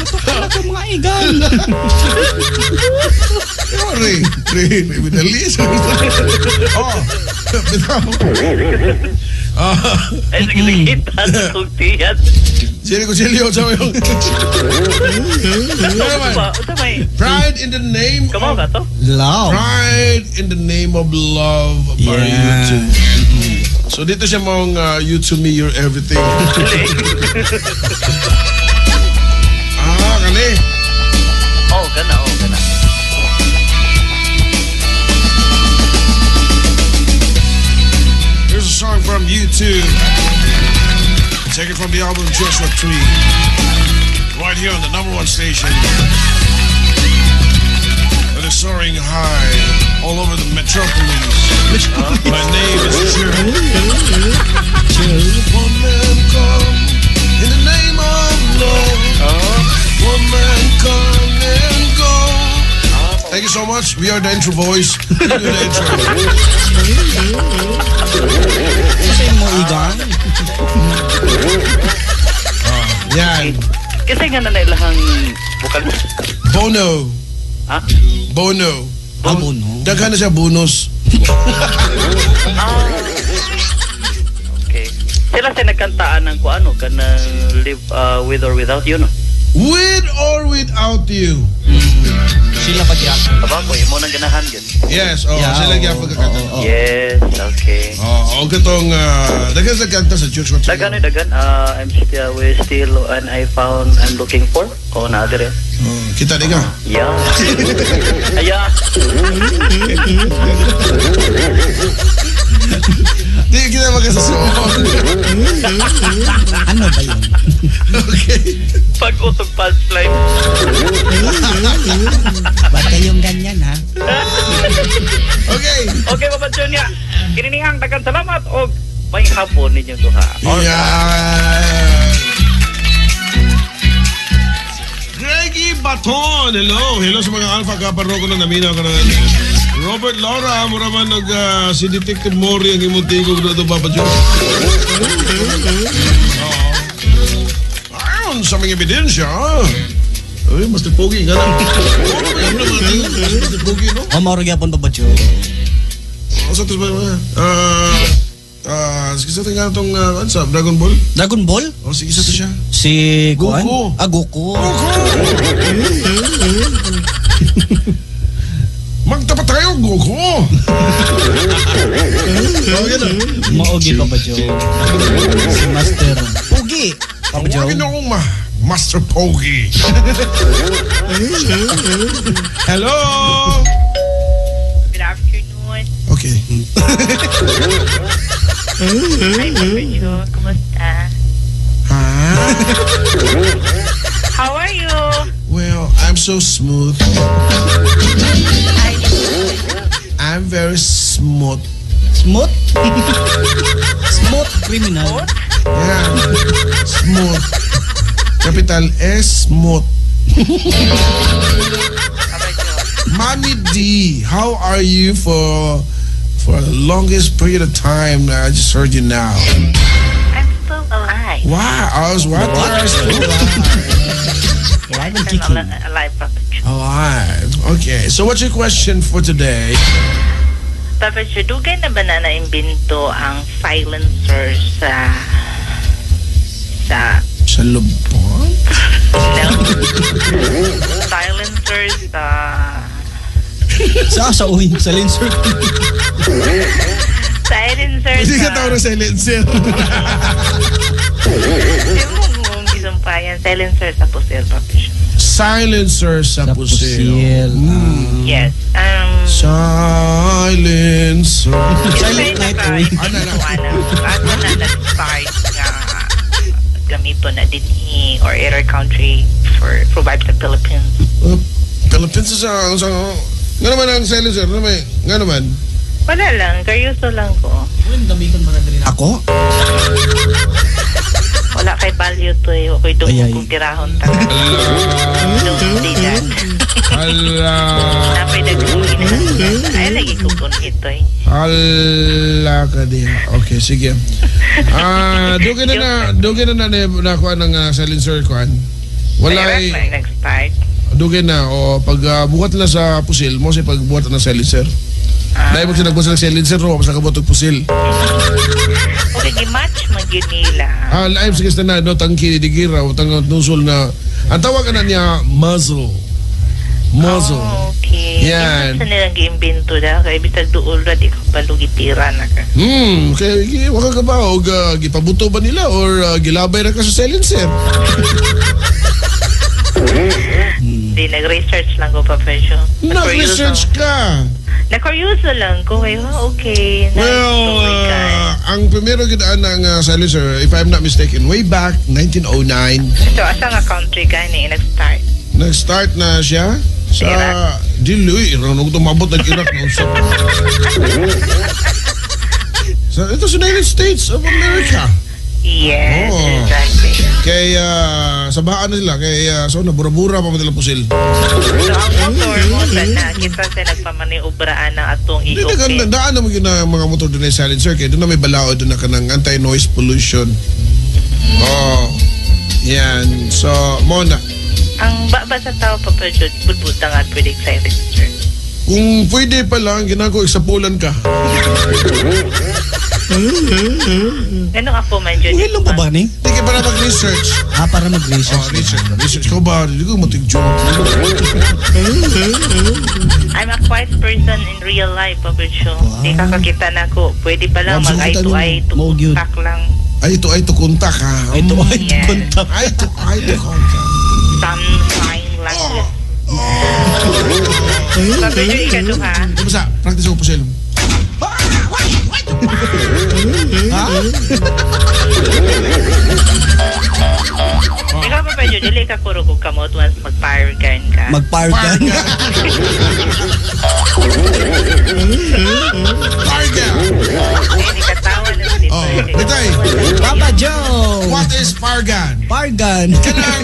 Wala ka mga igan. Re, re, re, dali. Oh, bitaw. Ah, Ay, sige, kita kong tiyan. Sili ko silyo sa yung. Ano naman? Ba, unsa may Pride in the name Kamaw of ka to? Love. Pride in the name of love by Yeah. U2. So dito siya mong you to me, you're everything. Ah, kani. Oh, gana, oh, gana. Here's a song from U2. Take it from the album Joshua Tree. Right here on the number one station. That is soaring high all over the metropolis. My name is Joe. One man come in the name of love. One man come and go. Thank you so much. We are the intro voice. We do the intro. Kasi mo igan. Yan. Kasi nga na nailahang vokal. Bono. Ha? Bono. Abo no. Daghan na siya bonus. Okay. Sila sa nagkantaan ng kung ano, kanang live with or without you, no? With or without you. Sila pa gyapon. Aba ko, imo nang ganahan yun. Yes, oh, Yeah, sila oo, gyapon kakanta. oo, oo. Yes, okay. Oh, og katong daghan sa kanta sa Joshua Tree. Dagan eh, dagan. I'm still, we still, and I found, I'm looking for. Oh, na dire. Oh, kita di ka. Yeah. Aya. Di kita magkasasuon. Ano ba yun? Okay. Pag-utog punchline. Ba't kayong ganyan ha? Okay. Okay, Papa Junior. Kininihang dagan salamat og may hapon ninyong duha. Yeah. Greggy Baton. Hello. Hello sa mga Alpha Kappa Rho ko na naminaw ka na. Robert Laura, mura man nag si Detective Mori ang imong tingog na ito, Papa Joe. Oo. Ayon sa mga ebidensya. Uy, Master Pogi, nga na. Master Pogi, no? O mauro gyapon pa ba Joe? Oh, sa ba? Sige sa tingnan itong, ano sa, Dragon Ball? Dragon Ball? Oh, sige sa to siya. Si Kuan? Goku. Ah, Goku. Magtapat tayo, Goku! Oh, yan na. Maogi pa ba Joe? Si Master Pogi. Papa Joe. Tawagin akong Master Pogi. Hello! Good afternoon. Okay. Hi, Papa Joe. Kumusta? Ah, How are you? well, I'm so smooth. Hi. I'm very smooth. Smooth? Smooth criminal. Yeah. Smooth. Capital S, smooth. Papa Joe. Mommy D, how are you for the longest period of time? I just heard you now. I'm still alive. Wow, I was what? What? Still alive. Alive and I'm kicking. alive, Papa Joe. Alive. Okay, so what's your question for today? Papa Joe, dugay na ba na naimbento ang silencer sa Sa lubong? No. Silencer sa Sa uy, sa silencer. silencer Hindi ka sa tawag ng silencer. Di mo kung isumpayan. Silencer sa pusil, Papa Joe. Silencer sa Sa pusil. pusil. Yes. Silencer. Silent night, uy. Ano na? Ano na nag-start nga gamito na din or other country for provide sa Philippines. Philippines sa nga naman ang silencer, nga naman. Nga naman. Wala lang, karyuso lang ko. Ako? Wala kay value to eh. Okay, Ay, ay. doon kung tirahon ta. Don't say that. Hala. Napay nag-uwi na. Ay, lagi tukon ito eh. Hala ka diha. Okay, sige. Ah, dugay na na nakuha ng silencer kuan. Wala Sa Iraq eh, na nag-start. Dugay na o pag buhat na sa pusil mo si pagbuhat na silencer. Dahil mo siya nagbuhat sa silencer ro sa kabuhat og pusil. Okay, gi-match man gyud nila. Ah, live sa na no tangki digira o tang nusol na ang tawag na niya muzzle. Muzzle. Oh, okay. Yan. Sa nilang giimbento da kay bisag duol ra di ka balugitira na ka. Kay wala ka ba og gipabuto ba nila or gilabay ra ka sa silencer? Di nag-research lang ko pa siya. Nag-research ka. Nakuryoso lang ko kay oh, okay. Nice Well, story ka. ang primero gidaan ng silencer, if I'm not mistaken, way back 1909, So asa nga country gani nag-start? Nag-start na siya sa Iraq. Dili, Iran og tumabot ng Iraq no. Sa ito sa United States of America. Yes, Oh. exactly. Kay sa baan na sila kay so nabura-bura pa man nila pusil. So ang motor mo sa na kita sa nagpamaniubraan ng atong Hindi na i-open. daan naman yun na mga motor doon ay silencer kay doon na may balaod doon na kanang anti-noise pollution. Oh. Yan. So, mo na. Ang baba sa tao pa pa jud budbutangan pwede silencer. Kung pwede pa lang, ginagawa isapulan ka. Ganun ako man jud. Okay lang pa ba ni? Hindi ka para mag-research. Ah, para mag-research. Oh, research. Research ko ba? Hindi ko matig-joke. I'm a quiet person in real life, Papa Joe. Di ka kakita na ko. Pwede pa lang Wow, mag eye so to kita eye to Mo gyud. contact lang. Ay, ito ay to contact ha. Ay, to Yes. contact. Ay, to, ay, to contact. Some sign language. Papa Joe, ikaduha. Di ba sa, practice ko pusil. Ha? Ikaw, Papa Joe, dili ka kurog og kamot once mag-fire gun ka. Mag-fire gun. Parga! Hindi ka tawa na dito. Oh, bitay. Papa Joe! What is pargan? Fire gun. Kanang,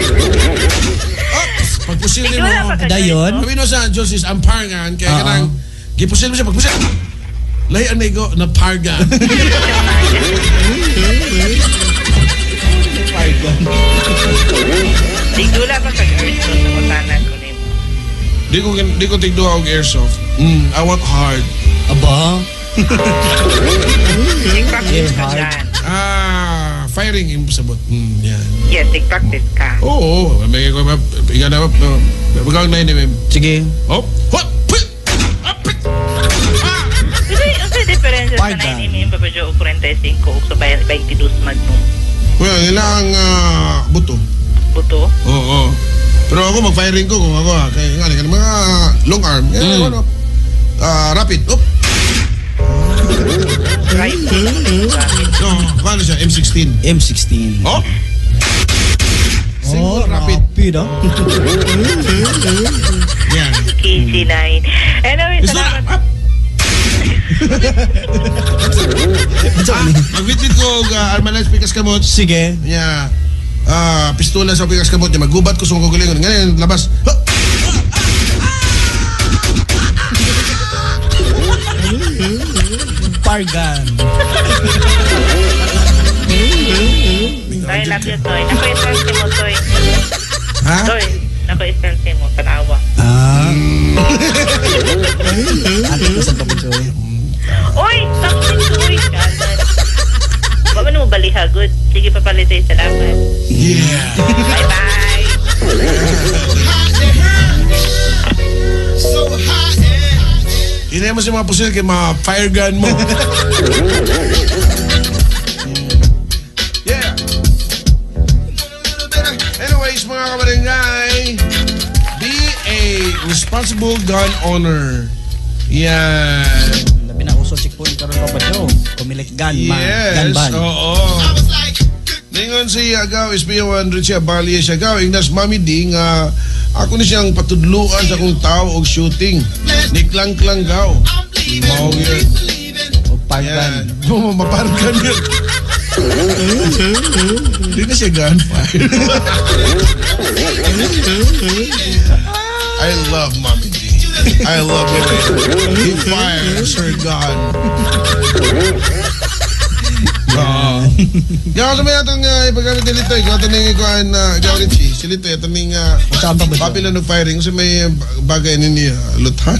oops, pagpusil ni Wala mo. pa ka Dayon? Kami no sa Diyos is ang pargan, kaya Oo. kanang, gipusil mo siya, pagpusil. Lahi ang naigo na pargan. Fire gun. Di wala pa kag airsoft sa utanan ko nimo. Di ko tigduha og airsoft. I want hard. Aba. Tig-practice ka Air hard. dyan. Ah, firing yung sabot. Yan. Yes, tig-practice ka. Oo, may ikaw na, bagang na yun, Sige. Oh, what? Put! Ah, put! Ah! Kasi diferensya sa Fire gun. 9 mm, Papa Joe, og 45 ug sa 22 Magnum. Well, nila ang buto. Buto. Oo. Pero ako mag-firing ko kung ako ha. Kaya nga, kaya mga long arm. Kaya ano, rapid. Up. Rifle naman ang gamit. No, paano siya? M16. M16. Oh! Single Oh, rapid. Rapid, ah. Yan. KG9. Anyway, It's not salamat. up. Magwitwit ko og Armalite pikas kamot. Sige. Nya pistola sa pikas kamot niya magubat ko sa akong kaugalingon. Ngayon labas. Ha! Fire gun. Toy, love you, Toy. Nako, i-selfie mo, Toy. Ha? Toy, nako, i-selfie mo. Tanawa. Ah. Ate ko sa Papa Joe. Uy! Something, Toy! Kanan. Wa man mo balihagod. Sige, papalit tayo. Salamat. Yeah. Bye-bye! So hot. Hinay mo sa mga pusil kay mga fire gun mo. Yeah. Anyways, mga kabarangay, be a responsible gun owner. Yan. Labi na uso checkpoint karon Papa Joe. Kumilik gun man. Gun Yes, ban. oo. Ningon si Agaw, SPO1 Richie Abalie siya Agaw, ingnas Mami D nga ako ni siyang patudluan sa akong tao og shooting. Niklang-klang gaw. Mao yun. O fire gun. Yan. Oo, mapargan yun. Hindi na siya gunfire. I love Mommy D. I love it. He fires her gun. Oo. Gawa sa may atong ipagamit ni Litoy. Gawa ito ning ikuan na gawa Richie. Si Litoy, ito ning Saan pa ba siya? papila ng firing. Sa may bagay ni niya, luthan.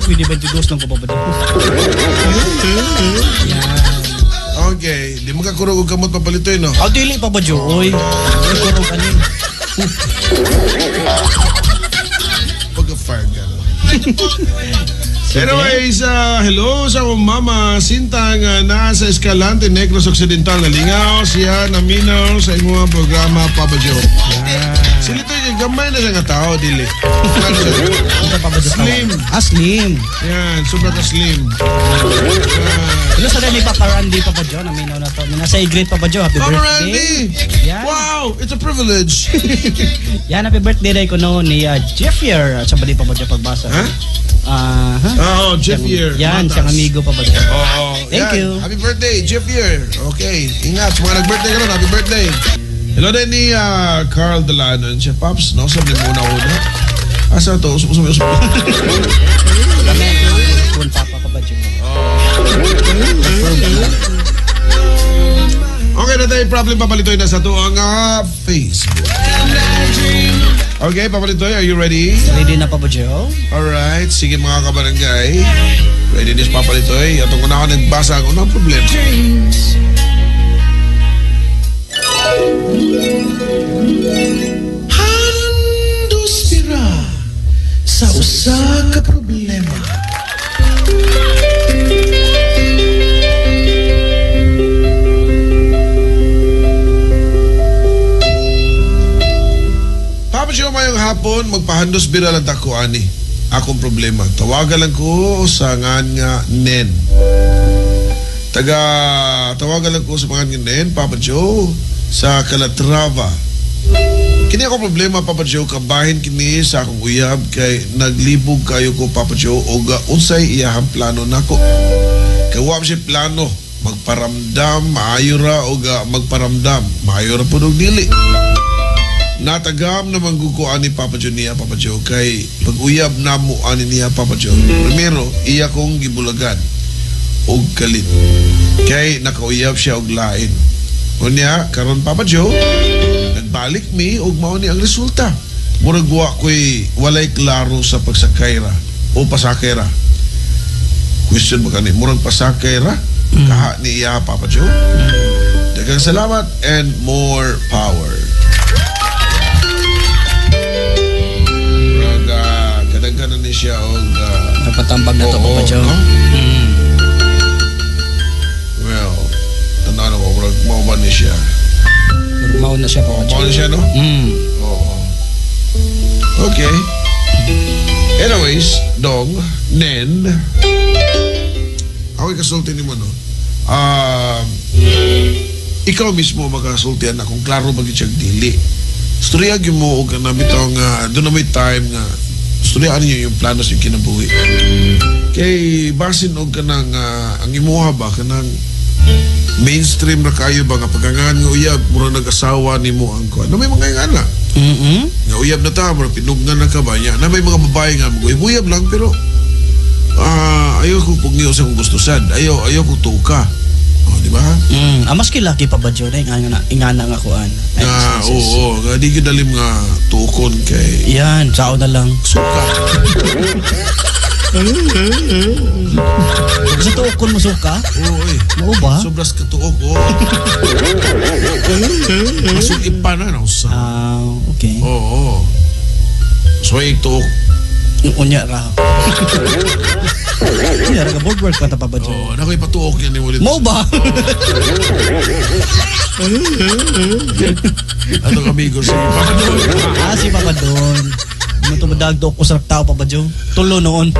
Pwede 22 lang ko pa ba dyan? Yan. Okay. Di mo kakurog og kamot papalitoy, no? Aw, dili pa ba, Joe? Oy. Ay, kurog anin. Pagka-fire gun. Anyways, hello sa akong mama, Sinta nga nasa Escalante, Negros Occidental. Nalingaw siya, naminaw sa imong programa, Papa Joe. Si Litoy, gamay na siya nga tao, dili. Ano siya? Ito pa ba, Joe? Slim. Ah, slim. Yan, sobra ka slim. Hello sa ni Papa Randy, Papa Joe. Naminaw na to. Nasa i-greet, Papa Joe. Happy Papa birthday. Randy! Yan. Wow, it's a privilege. Yan, happy birthday day ko noon ni Jeffier. Sa bali, Papa Joe, pagbasa. Huh? Ah, ha? Oo, Jeffier. Yan, Matas. siyang amigo, Papa Joe. Oo. Thank yan. you. Happy birthday, Jeffier. Okay, ingat. Sa mga nag-birthday ka ron, happy birthday. Hello din ni Carl Dalanon. Siya, Pops, no? Sabi mo una-una. Asa to? Usap, usap, usap. Kung Papa Papa Joe. Okay na tayo. Problem, Papalitoy, na sa to ang Facebook. Okay, Papalitoy, are you ready? Ready na, Papa Joe? Alright, sige mga kabarangay. Ready this, Papalitoy. Atong una ako nagbasa ang unang problema. Handos sira sa usa ka problema. Papa Joe, mayong hapon, magpahandos bira lang tako ani. Akong problema. Tawagan lang ko sa ngan nga Nen. Tawagan lang ko sa mga nga Nen, Papa Joe, sa Calatrava. Kini ako problema, Papa Joe, kabahin kini sa akong uyab kay naglibog kayo ko, Papa Joe, og unsay iyahang plano nako. Kay wa man siya plano, magparamdam, maayo ra og magparamdam, maayo ra pud og dili. Natagam naman ko ani Papa Joe niya, Papa Joe, kay pag-uyab namo ani niya, Papa Joe. Primero, iya kong gibulagan og kalit. Kay nakauyab siya og lain. Unya, karon Papa Joe, nagbalik mi og mao ni ang resulta. Murag wa ko'y walay klaro sa pagsakay ra o pasakay ra. Question ba kani? Murag pasakay ra? Kaha ni iya, Papa Joe. Daghang salamat and more power. Murag kadaghanan ni siya og Napatambag na to, oo, Papa Joe. no? Well, tanaw na ko, murag mao ba ni siya? Murag mao na siya, Papa Mao Joe. ni siya, no? Oo. Okay. Anyways, Dong, Nen, ako'y kasulti ni mo, no? Ikaw mismo makasultian na kung klaro ba gyud siyang dili. Storya gyud mo og kana bitaw nga doon na may time nga storyaan niyo yung plano sa inyong kinabuhi. Kay basin og kanang ang imuha ba kanang mainstream ra kayo ba nga pagkangan nga uyab mura nag-asawa nimo ang kuan. Na may mga ingana. Nga uyab na ta mura pinugnan na ka ba niya. Na may mga babae nga mag-uyab lang pero ayaw ko pugniyo sa kong gusto sad. Ayaw ko tuka. Oh, di ba? Maski laki pa ba Joe? Ingana, ingana nga kuan. Ay, Nga, sis. oo, nga di gyud dalim nga tukon kay Yan, sao na lang. Suka. Sa tuokon mo suka? Oo, eh. Mao ba? Sobras ka tuok, oo. Masuk ipa na, no? Sa... Ah, okay. Oo. So, ay, tuok. Unya ra. Unya ra ka board work pa ta pa ba Joe? Oo, nakoy patuok yan ni ulit. Mao ba? Atong amigo si Papa Don. Ah, si Papa Don. Ano tumadag ko sa tao pa ba Joe? Tulo noon.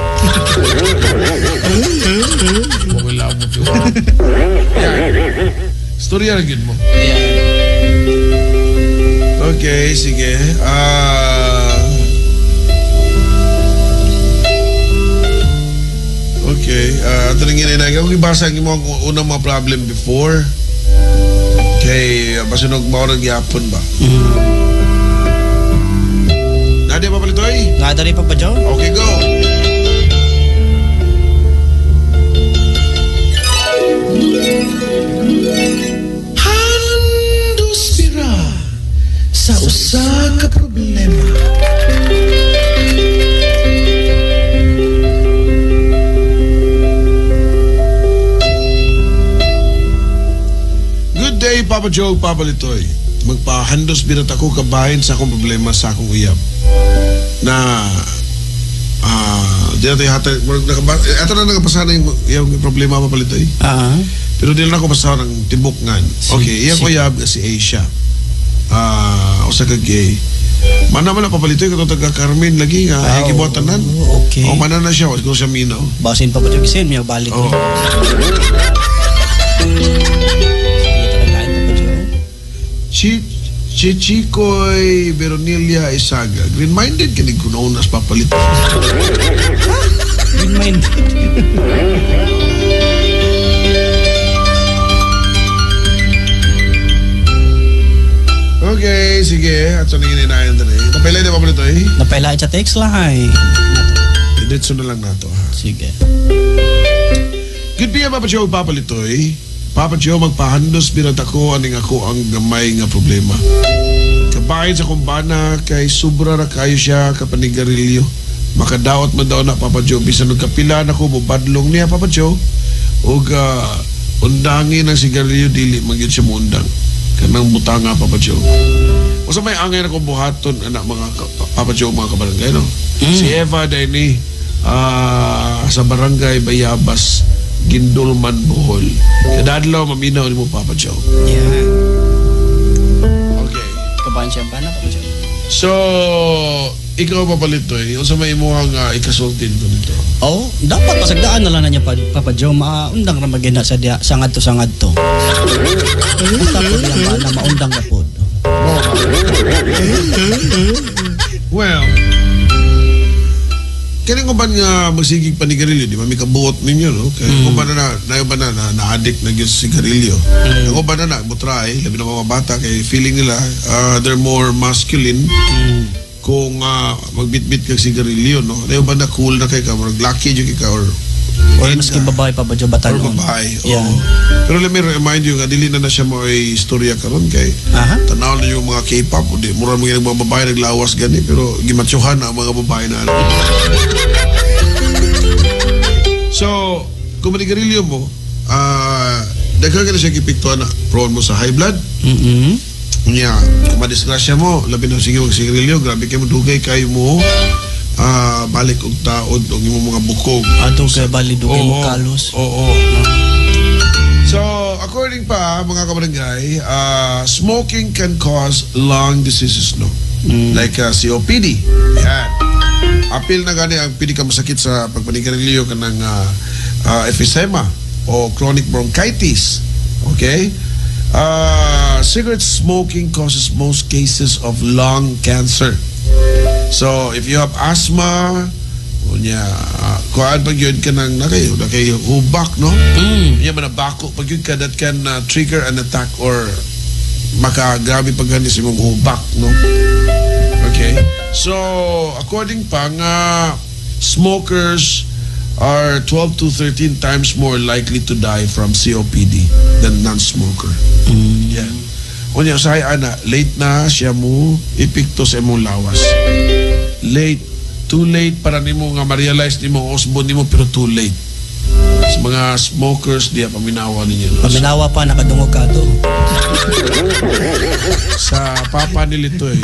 Huwag lamot yun. Yan. Storya rin yun mo. Yeah. Okay, sige. Okay. Tanungin na kung ibasa mo ang unang mga problem before. Kay basta nung maurag yapon ba? Nadia pa pala Pabalitoy? Nadari Papa Joe. Okay, go. Handos bira sa usa ka problema. Good day, Papa Joe, Papa Litoy. Magpahandos birat ako kabahin sa akong problema sa akong uyab. Na di na tayo hatag, ato na nakapasa na yung problema, Papa Litoy. Pero di na ako basta ng tibok nga. Okay, iyang uyab si Asia. Usa ka gay. Mana man na Papalitoy katong taga Carmen lagi nga ay gibuhatanan. Okay. O mana na siya, siguro siya minaw. Basin Papa Joe gisin miya balik. Oh. Chichikoy Veronilla Isaga. Green-minded kinig kuno unas Papalitoy. Green-minded. Okay, sige. At so, nanginayan din eh. Napailay na Papalitoy? Napailay sa text lang ay. Diretso na lang nato ha. Sige. Good day, Papa Joe, Papalitoy. Papa Joe, magpahandos birat ako aning ako ang gamay nga problema. Kabahin sa kumbana kay sobra ra kayo siya kapanigarilyo. Makadaot man daw na Papa Joe. Bisan og kapila na ko mobadlong niya Papa Joe. Og undangin ang sigarilyo dili man gyud siya moundang. Kanang butanga Papa Joe. Usa may angay na kong buhaton anak mga Papa Joe mga kabarangay no. Si Eva dayni sa barangay Bayabas, Gindulman, Bohol. Kada adlaw maminaw nimo Papa Joe. Yeah. Okay. Kabahan siya ba na Papa Joe? So, ikaw Papalitoy, unsa may imuhang ikasultin ko nito? Oh, dapat pasagdaan na lang na niya Papa Joe, maundang ra magina sa diya sangad to sangad to. Basta po diyang ba na maundang na pod. Well, kani ko ba nga magsigig panigarilyo, di ba may kabuot ninyo, no? Kaya ko ba na na na-addict na gyud sa sigarilyo. Ako ba na mo try, labi na mga bata kay feeling nila they're more masculine. Kung magbitbit kag sigarilyo, no? Di ba na cool na kay ka, murag lucky jud ka or maski babae pa ba Joe batanon. Or babae. Yeah. Oo. Pero let me remind you nga dili na siya mo ay istorya karon kay tanaw na yung mga K-pop di mura mga mga babae naglawas gani pero gimatsuhan na ang mga babae na. So, kung manigarilyo mo, daghan ka na siya gipiktuan na prone mo sa high blood. Nya, kung madisgrasya mo, labi na sige magsigarilyo, grabe kayo mo dugay kayo mo. Balik og taod og imong mga bukog. Dugay bali dugay mo kalos. Oo. So, according pa mga kabarangay, smoking can cause lung diseases, no? Like COPD. Yan. Apil na gani ang pinakamasakit sa pagpanigarilyo kanang emphysema o chronic bronchitis. Okay? Cigarette smoking causes most cases of lung cancer. So, if you have asthma, unya, kuhaan pag yun ka ng, nakay hubak, no? Unya, manabako pag yun ka, that can trigger an attack or makagrabe pag gani sa imong hubak, no? Okay? So, according pa nga, smokers are 12 to 13 times more likely to die from COPD than non-smoker. Yeah. Unya, usahay, ana, late na siya mo epekto sa imong lawas. Late. Too late para nimo nga ma-realize nimo usbon nimo pero too late. Sa mga smokers, diya paminawa ninyo. No? Paminawa pa, nakadungog ka to. Sa papa ni Litoy.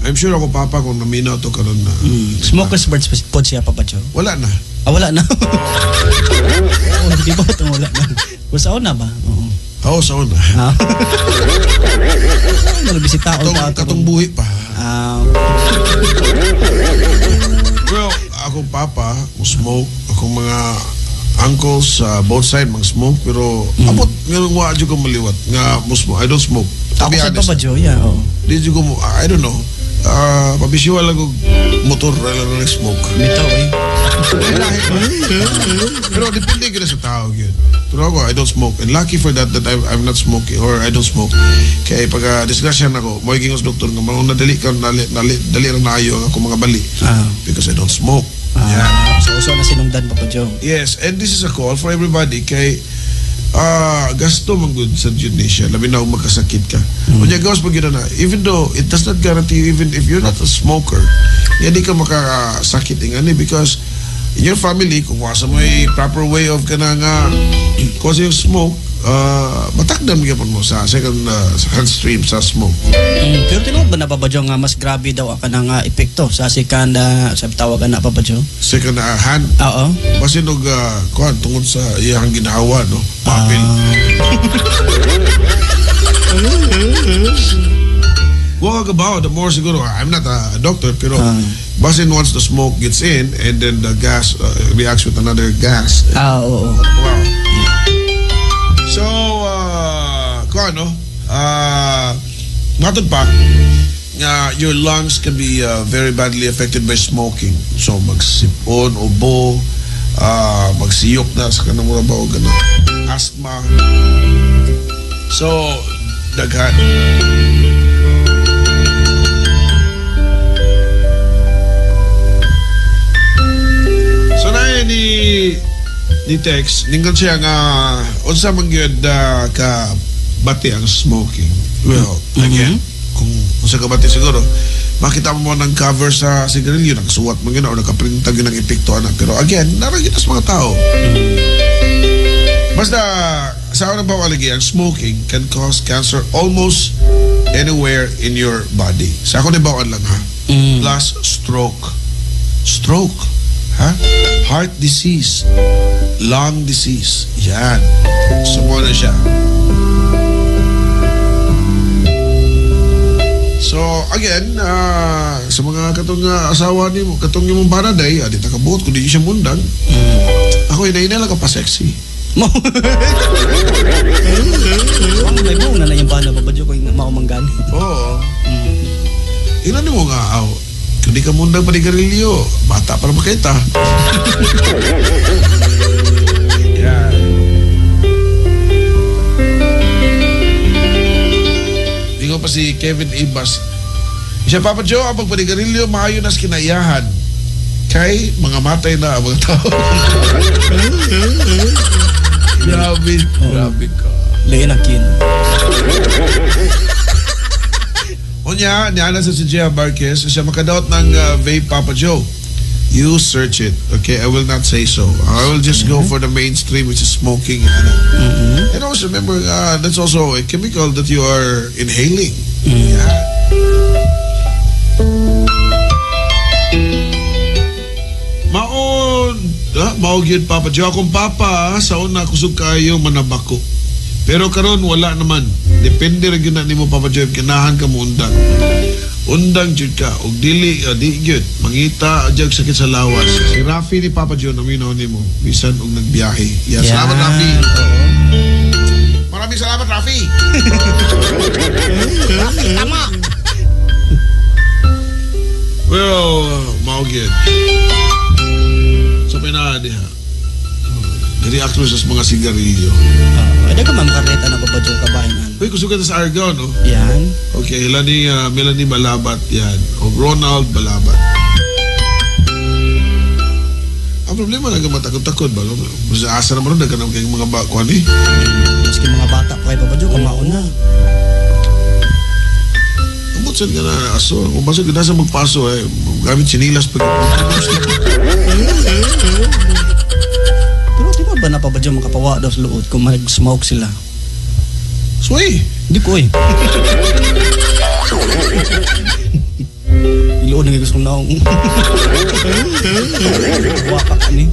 I'm sure ako papa kung naminaw to karon na. Smokers birds pod siya, Papa Joe. Wala na. Ah, wala na. Oh, di ba ito wala na? Kung saan na ba? Oo. Oo, saan na. Nalabisita Katong buhi pa. Well, akong papa, mo smoke. Akong mga uncles sa both side mang smoke. Pero abot, nga wa dyan ko maliwat. Nga mo smoke. I don't smoke. To Ako be sa honest. Papa Joe, yeah. Oh. Di dyan ko mo, I don't know. Pabisiwa lang ko Motor ra lang smoke. Bitaw eh. Lahi ba? Pero depende gyud sa tao gyud. Pero ako, I don't smoke. And lucky for that that I'm not smoking or I don't smoke. Kaya pag disgrasya na ako, mo gingos doktor nga mauna dali ka dali dali, dali ra naayo ang akong mga bali because I don't smoke. Yeah. So uso na sinungdan, Papa Joe. Yes, and this is a call for everybody kay gasto man gud sa jud ni siya, labi na kung magkasakit ka. Unya gawas pag yun na, even though it does not guarantee you, even if you're not a smoker, hindi ka makasakit ingani because in your family, kung wasa mo proper way of kanang cause yung smoke, matakdan gyapon mo sa second stream sa smoke. Pero tinuod ba na, Papa Joe, nga mas grabe daw ang kanang epekto sa second sa tawag na, Papa Joe? Second hand. Oo. Basin og kuan tungod sa iyang ginawa, no? Papel. Wa ka ba, the more siguro, I'm not a doctor, pero basin once the smoke gets in and then the gas reacts with another gas. Oo. Wow. So, kuan, no? Matod pa nga your lungs can be very badly affected by smoking. So magsipon, ubo, magsiyok na sa kanang mura ba o ganun. Asthma. So, daghan. So na ni text, ninggon siya nga unsa man gyud ka bati ang smoking. Well, again, kung unsa ka bati siguro, makita mo ng cover sa sigarilyo, nakasuwat man gyud o nakaprinta gyud ang epekto ana. Pero again, naragit sa mga tao. Basta sa unang bawaligi, ang smoking can cause cancer almost anywhere in your body. Sa ako ni bawal lang ha. Plus stroke. Stroke. Ha? Heart disease. Lung disease. Yan. So, na siya. So, again, sa mga katong asawa ni mo, katong imong banaday, di ta kabuot, kung di siya mundang. Ako, inaina lang ka pa-sexy. May buong na na yung bana, Papa Joe, kung maumanggan. Oo. Ilan mo nga, aw, kung di ka mundang panigarilyo, bata para makita. Yan. Di ko pa si Kevin Ibas. Siya, Papa Joe, ang pagpanigarilyo, maayo na sa kinaiyahan. Kay mga matay na ang mga tao. Grabe, grabe ka. Lain ang kin. Unya, niana sa si Gia Barquez, siya makadaot ng vape, Papa Joe. You search it, okay? I will not say so. I will just go for the mainstream, which is smoking. And also remember, that's also a chemical that you are inhaling. Yeah. Mao gyud, Papa Joe. Akong papa, sa una kusog kayo manabako. Pero karon wala naman. Depende ra gyud na nimo, Papa Joe, kinahan ka mo undang. Undang jud ka og dili di gyud mangita jud sakit sa lawas. Si Rafi ni Papa Joe naminaw nimo bisan og nagbiyahe. Yeah, salamat Rafi. Maraming salamat Rafi. Rafi tama. Well, mao gyud. So pinaa diha. React mo sa mga sigarilyo. Ada ka man makareta na Papa Joe kabahin. Uy, kusog ka sa Argao, no? Yan. Okay, Melanie Balabat, yan. O Ronald Balabat. Ang problema lang matakot-takot ba? Basta asa naman rin, nagkanang kayong mga bakuan eh. Maski mga bata pa kay Papa Joe, kamauna. Amot saan ka na aso. Kung basta ka nasa magpaso eh, gamit sinilas pag... Pero di ba na Papa Joe makapawa daw sa luot kung mag-smoke sila? Sway! Hindi ko eh. Iluod na gusto kong naong. Waka ka ni.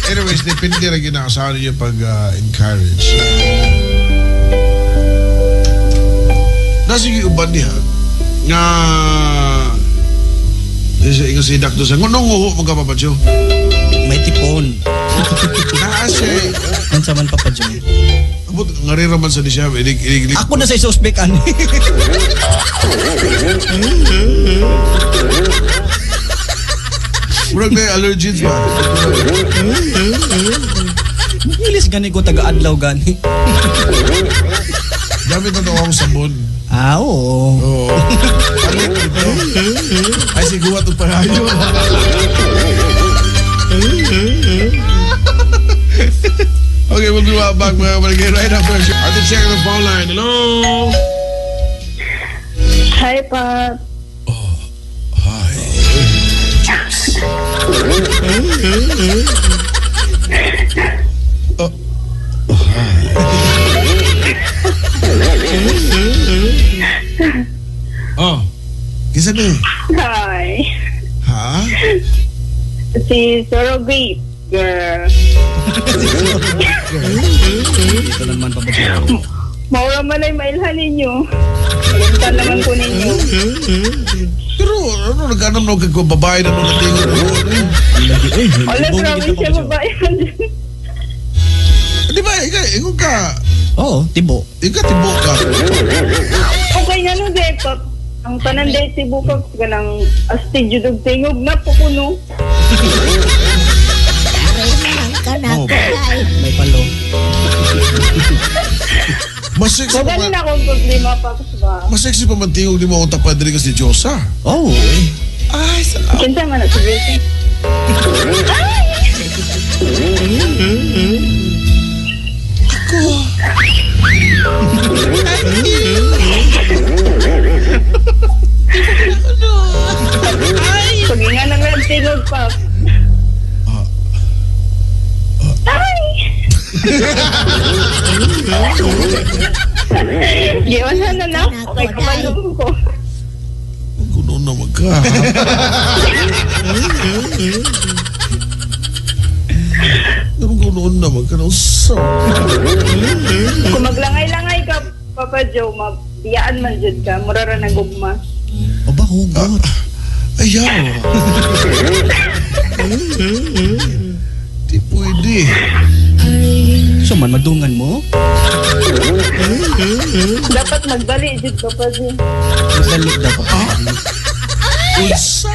Anyways, depende rin ginakasahan niyo pag-encourage. Nasa yung uban diha nga ingon si Doc Dosan, ngunong nguho mo ka, Papa Joe? May tipon. Naa siya. Unsa man, Papa Joe? Abot, ngarira man sa di siya. Ilig, Ako na sa suspect, ani. allergens ba? Ilis gani ko taga-adlaw gani. Gamit na daw akong sabon. Ah, oo. Oo. Palit ito. Ay, siguro ito parayo. Okay, we'll be right back, mga kabarangay, right after. I have to check the phone line. Hello? Hi, Pop. Oh, hi. Oh, hi. Oh, kisa ni? Hi. Ha? Si Surrogate Girl. Ito naman, Papa Joe. Maura man ay mailhan ninyo. Kalimtan naman ko ninyo. Pero ano, nag-anam na kag babae na nung natingon. Lagi, uy, Wala, libong grabe gid siya Papa Joe. babae. Di ba, ikaw ka, Oo, tibo. ikaw tibo ka. Okay nga no, di, Pop. Ang tanan day tibo ka, ganang astig jud og tingog na po kuno. Oh, May palo. Mas sexy pa Wala man, na akong problema, Pops ba? mas sexy pa man tingog di mo akong tapad rin kasi Diyosa. Oo, eh. Ay, salamat. Kinsa man na si Wilson? Ako. Paginga na nga ang tingog, Pop. Ah. Ay! Giwan na na. Okay, kabalo ko. Kuno na magka. Pero kuno na magka. Sa. Kung maglangay-langay ka, Papa Joe, mabiyaan man jud ka. Mura ra nang gugma. Aba, hugot. Ayaw. Di pwede. So man, madungan mo? Dapat magbali jud Papa Joe. Magbali daw, Papa Joe. Unsa?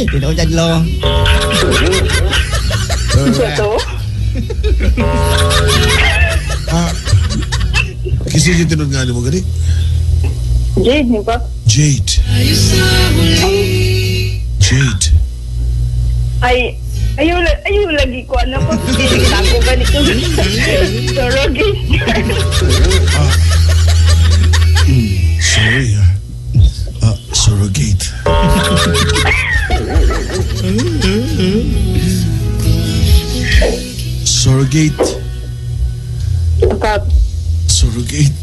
Tinaw dyan, lo. Ito? Ah, kasi yung tinod nga ni mo gani? Jade, ni ba? Jade. Jade. Ay, ayaw, ayaw lagi ko. Ano ko? Ako ganito. Surrogate. Sorry, ah. Surrogate. Surrogate. Pap. Surrogate.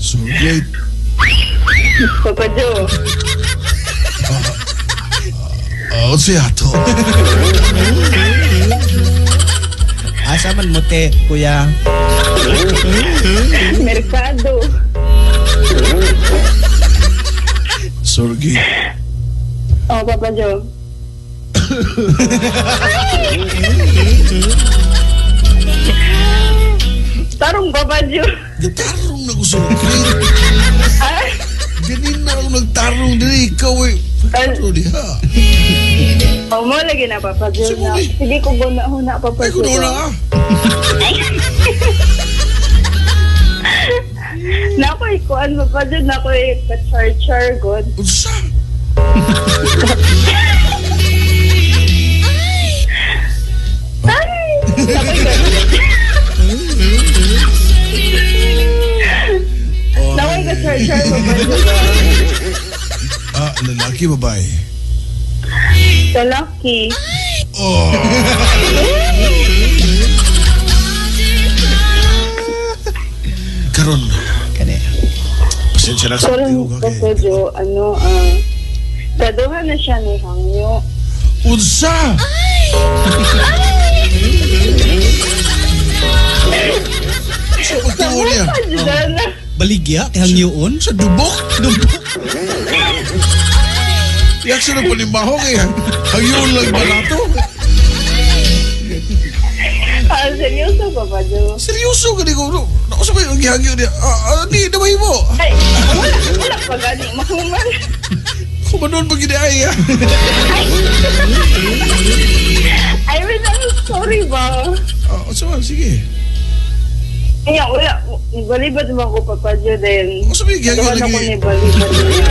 Surrogate. Papa Joe. Unsa ato? Asa man mo, te, kuya? Merkado. Surrogate. Oh, Papa Joe. Tarong Papa Joe. Gatarong na ko surrogate. Ah, Ganin na ako nagtarong diri. Ikaw eh. Ano diha? oh, mo lagi na Papa Joe. Na. Sige ko guna-huna Papa Ay, Joe. kuno na ah. Nakoy kuan Papa Joe, nakoy ka-char-char god. Unsa? Ay! Nakoy ka. Nakoy ka-char-char Papa Joe. Ah, lalaki babae. Lalaki. Oh. Karon, Kani. pasensya na sa Karon tingog, okay. Papa Joe, ano, kaduha na siya ni Hangyo. Unsa? Sa pagtuo niya? Sa Baligya, kay hangyoon. Sa dubok? Dubok. Yak siya ng panimahong eh. Hangyoon lang balato. Ah, seryoso, Papa Joe. Seryoso gani ko. No, sa may gihangyo niya. Di na mo. Ay, wala pa gani mahuman. Kumanon pa gini ay. I mean, I'm sorry ba? So, sige. Kaya wala, balibad mo ako, Papa Joe, din. Sa may gihangyo Doon ako lagi. ni balibad niya.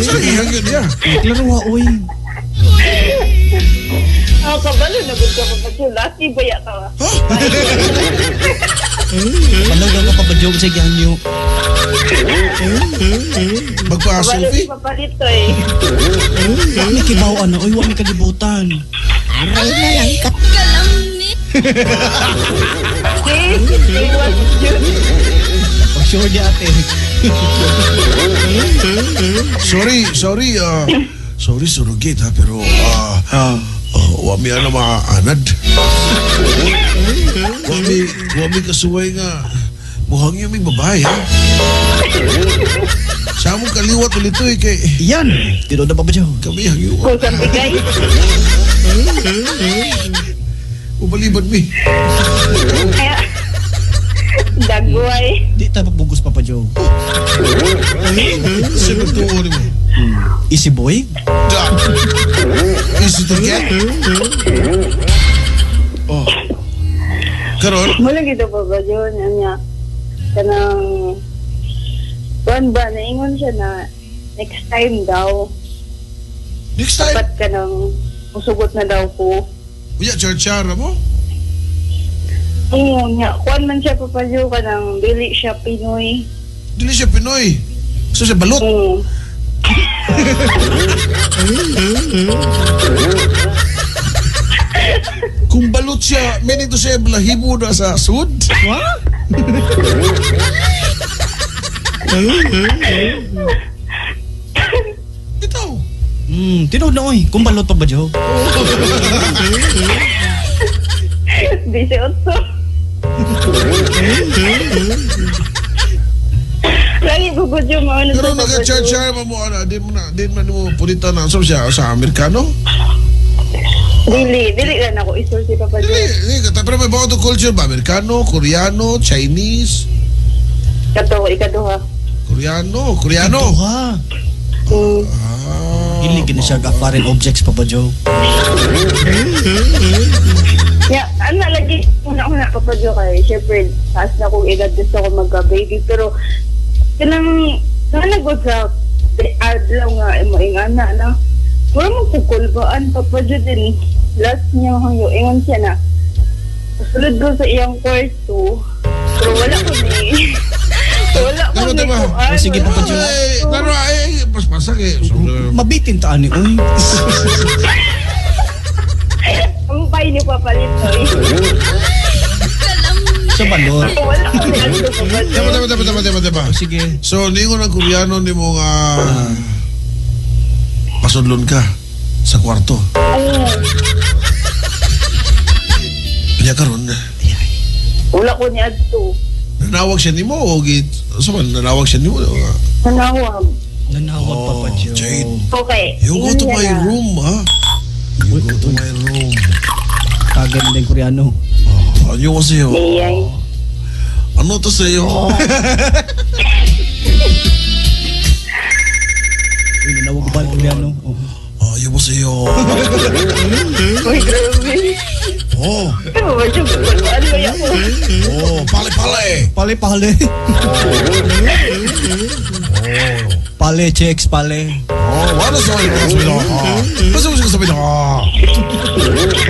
Sa may gihangyo niya. Klaro ha, oy. Ah, kabalo na gud ka, Papa Joe. Lucky ba ya ka? Ha? Palaw ka, Papa Joe, sa gihangyo. Kabalo Magpa-selfie? si Papa Lito eh. Wa mi kibaw ana, oy, wa mi kalibutan. Aray na lang ka. See? Iwas yun. Pag sure niya ate. Sorry, sorry. Sorry, surugit ha, pero wa mi ana maanad. Wa mi kasuway nga. Muhangyo mi babae ha. Sa among kaliwat ulit eh, kay Yan, tinuod na Papa Joe. kami hangyo. Kung sa bigay. Ubalibad mi. Kaya, dagway. Di ta pabugos, Papa Joe. Sa nagtuo ni mo. Easy boy? Da. Easy to get. Oh. Karon, Mula gito Papa Joe, niya niya. Kanang, kuan ba, naingon siya na next time daw, next time, dapat ka nang musugot na daw ko. uya char-chara mo. Oo, niya. Kuan man siya, Papa Joe, kanang dili siya Pinoy. Dili siya Pinoy. So siya balot. Oo. Kung balot siya, meaning to say, balahibo na sa sud. What? Bitaw. Tinuod na oy. Kung balot pa ba, Joe? 18. Lagi Papa Joe, mauna Pero sa Papa Joe. nag-char-char mo ana, din mo na, din man mo pulita na so siya sa Amerikano. Dili, dili lang ako isulti, Papa Dili, Joe. dili kata pero may bago culture ba? Amerikano, Koreano, Chinese, Kato, ikaduha. Koreano, Koreano. Duha. Ah. Dili gina siya ka foreign objects, Papa Joe. Yeah, ano lagi, una-una Papa Joe kay, syempre, taas na kong edad gusto ko magka-baby, pero, kanang, nanagod sa adlaw nga, mo ingana na, wala mong kukulbaan, Papa Joe din, last niya hangyo, ingon siya na, sulod ko sa iyang kwarto, pero wala ko ni, wala ko Tama, ni tama. kuan, Oh, sige, wala Papa ko Joe. ni- Ay, pero ay, paspasa kay. Mabitin ta ani oy. Ang pay ni Papa Lito, eh. Sa balot. Wala ko ni ano, Papa Joe. Tama, tama, tama, tama, tama, tama. Sige. So, ningon ang Koreano ni mo nga pasudlon ka sa kwarto. Oo. Kanya karon, Wala ko ni adto. nanawag siya nimo o git so man nanawag siya nimo. Nanawag. Nanawag, Papa Joe. Oh, Jade. Okay. You go to Yun my na. room, ha? You go to my room. Kaganda yung Koreano. Oh, 안녕하세요. Iyay. Ano to sa'yo? Uy, nanawag ba ang Koreano? Oh. 안녕하세요. Uy, grabe. Oh, Ano ba siya? Ano ba yan? oh, pale pale. Pale, pale. Pale, checks, pale. Oh, what is sorry, what is Basta mo siya sabi na, ah.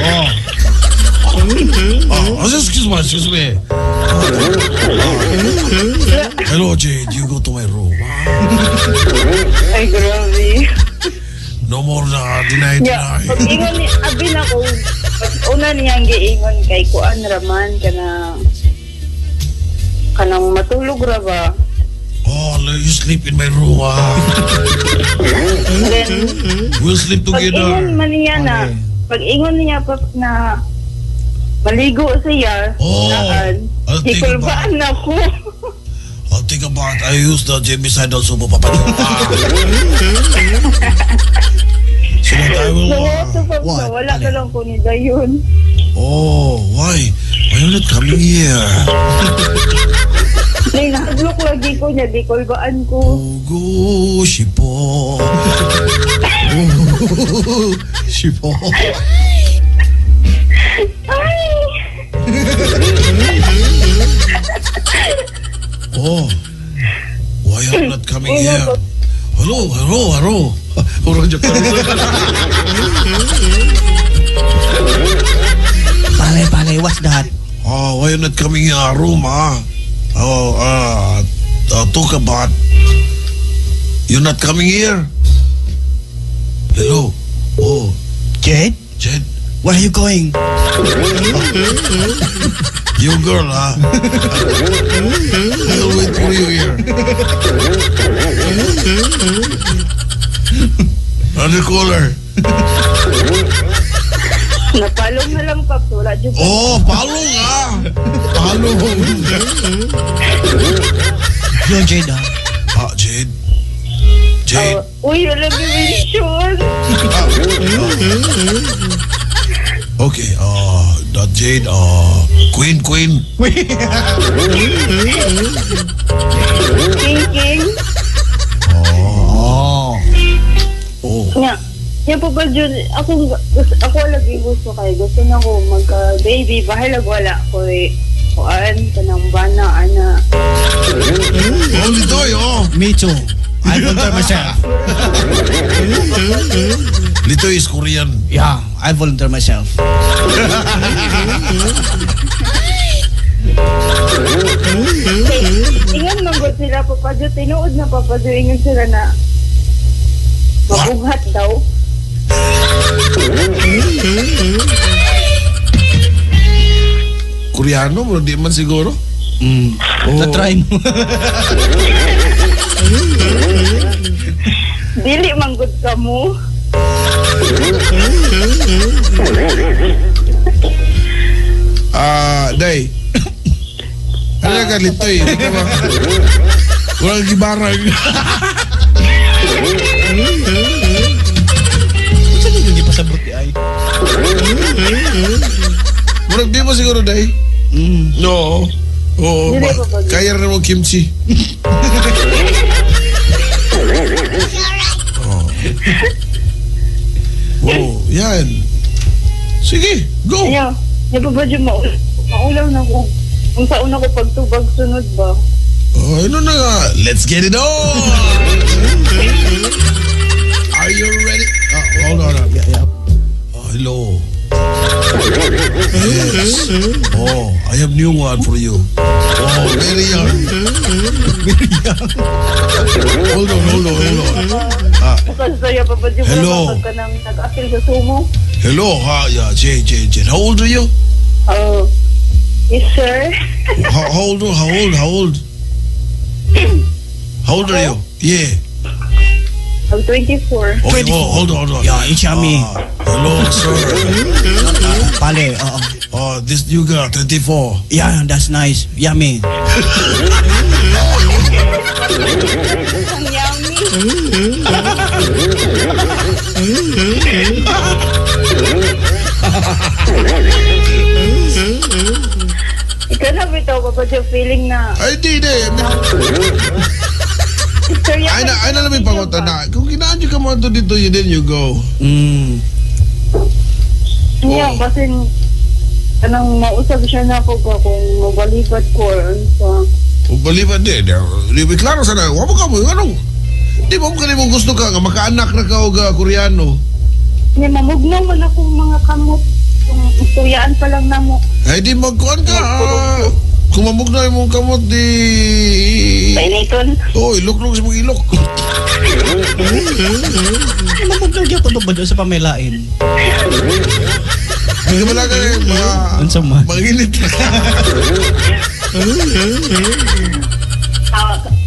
Oh. Oh, excuse me, excuse me. Hello, Jade, you go to my room. Ay, grabe. No more na deny, Yeah, deny. pag ingon ni, abi na ko, pag una niyang giingon kay kuan raman, kana, kanang matulog ra ba? Oh, you sleep in my room, ah. Then, We'll sleep pag together. ingon man niya na, Okay. pag ingon niya pa na, maligo siya, Oh, naan, I'll take a bath. ikulbaan na ko. I'll take a bath. I use the Jamie also Papa Joe. So that I will... So, so, What? wala ka lang ko ni Dayon. Oh, why? Why you not coming here? Nay, nahadlok lagi ko niya, di kulbaan ko. Go, shipo. Shipo. Ay! Oh. Why you not coming here? Hello, hello, hello. Puro Japan. Palay, palay, what's that? Oh, why you not coming in our room, ah? Oh, talk about. You're not coming here? Hello. Oh, Jade? Jed. Where are you going? You girl, ah. I'll wait for you here. Another caller. Napalong na lang, Paps. Wala dyan. Oh, palong ah. Palong. Yo, Jade, ah. Ah, Jade. Jade. Uy, wala mention. Okay, not Jade, Queen, Queen. King, King. Oh. Oh. Nga. Yan po ba, Jun, ako lagi gusto kay gusto na ko magka-baby, bahalag wala ko eh. Kuan, kanang bana, ana. Oh, Litoy, oh. Me too. I volunteer myself. Litoy is Korean. Yeah, I volunteer myself. Ingan man gud sila, Papa Jo, tinuod na Papa Jo, ingan sila na mabughat daw. Koreano, bro, di man siguro. Mm. Oh. Na-try mo. Dili man gud ka mo. Ah, Day. Ano ka, Litoy? Di ba? Walang gibarang. Saan yung gipasabot ni ay? Murag di mo siguro, Day? Mm. No. Oo. Kaya rin mo kimchi. Oh. Oh, yan. Sige, go. Ayaw, yan Papa Jo, maulaw na ko. Kung sa una ko pagtubag sunod ba? Oh, ano na nga? Let's get it on! Are you ready? Hold on. Yeah, yeah. Oh, hello. Yes. Oh, I have new one for you. Oh, very young. Very young. Hold on, hold on, hold on. Ah, Hello. Pag ka nang nag-appeal sa sumo. Hello, ha, yeah, Jay, Jay, Jay. How old are you? Oh, yes, sir. How old? How old? How old? How old are you? Yeah. I'm 24. Okay, 24. oh, hold on, hold on. Yeah, it's yummy. Hello, sir. Pale, oo. Oh, this new girl, 24. Yeah, that's nice. Yummy. Ang yummy. Ikaw na bitaw, Papa Jo, feeling na Ay, di, di. Ay, na, ay na namin pangutan na. Kung kinaan nyo ka mo dito, you then you go. Mm. Yeah, basin kanang mausab siya na ako ba kung mabalibat ko or unsa. Kung baliban di, di, di, klaro sana, wala mo ka mo, anong, di mo ka mo gusto ka nga makaanak na ka og Koreano. Ni mamugnaw man akong mga kamot kung tuyaan pa lang namo. Ay, di magkuan ka. Kung mamugnaw imong kamot, di... Painiton. Oh, ilok-lok sa mga ilok. Ay, mamugnaw gyapon ba doon sa pamilain? Hindi ka malaga eh, mga... Unsa man? Manginit.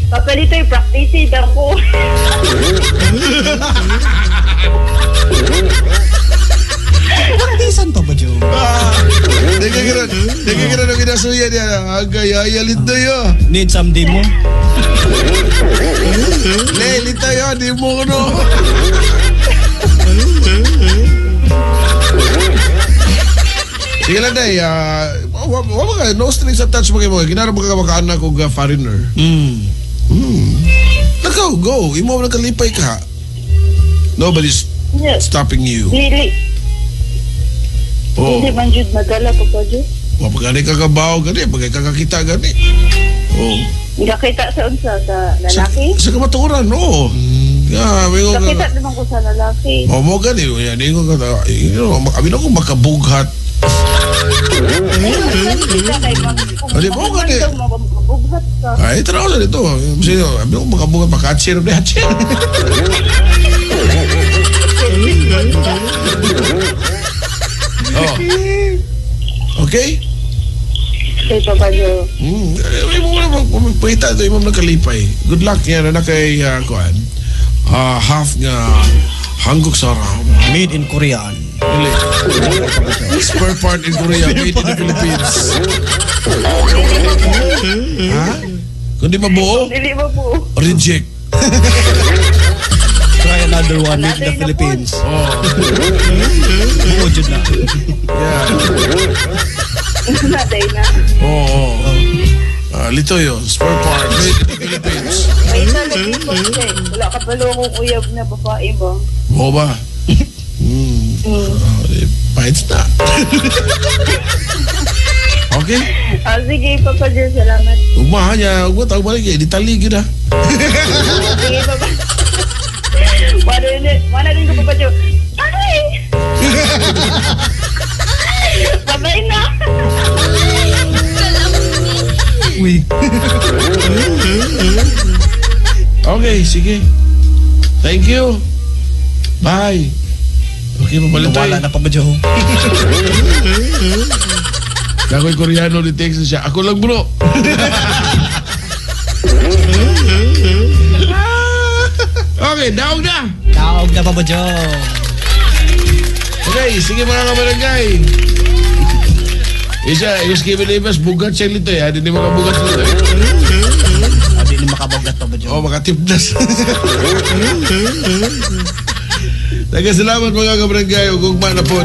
Papa dito yung practice daw ko. Praktisan pa ba, Joe? Di ka kiran, di ka kiran ang ginasuya niya. Agay, ay, lito yo. Need some demo? Le, lito yo, di mo no. Sige lang, Day. wa wa no strings attached mo kay mo. Kinara mo ka makaanak og foreigner. Nakaw, go. Imo na kalipay ka. Nobody's stopping you. Dili. Oh. Dili man jud madala, Papa Joe. Wa pa gani kakabaw gani, pagay kakakita gani. Oh. Nakita sa unsa sa lalaki? Sa kamatuoran, oo. Yeah, mingon ka. Nakita naman ko sa lalaki. Oh, mo gani, yan ingon ka. You know, abi na ko makabughat. Adi mo gani. Makabughat ka. Ay, tara ko sa dito. Sino, abi na ko makabughat makatsir na hatsir. Oh. Okay? Okay, Papa Joe. Imo na magpahita ito, imo na kalipay. Good luck yan na kay kuan. Half nga hanggok sa ram. Made in Korean. Really? Spare part in Korea, made in the Philippines. Ha? Kung di mabuo? Dili mabuo. Reject. Try another one, made in the Philippines. Oh. Buo jud na. Yeah. Naday na. Oo. Lito yun. Spare part. Made in the Philippines. May isa lagi po kasi. Wala ka pala akong uyab na babae ba? Oo ba? Pahits na. Okay? Sige, Papa Joe, salamat. Umaha niya. Huwag mo tawag balik eh. Di talig yun ah. Sige, Papa. Wala din ko, Papa Joe. Ay! Babay na! Uy. Okay, sige. Thank you. Bye. Okay, mabalitoy. Wala na, Papa Joe. Kakoy Koreano ni text siya. Ako lang, bro. Okay, daog na. Daog na, Papa Joe. Okay, sige mga kabarangay. Isa, yung Kevin Ibas, bugat siya nito eh. Hindi makabugat nito eh. Hindi makabugat, Papa Joe. Oo, makatipnas. Taga salamat mga kabarangay. Ugugma na po.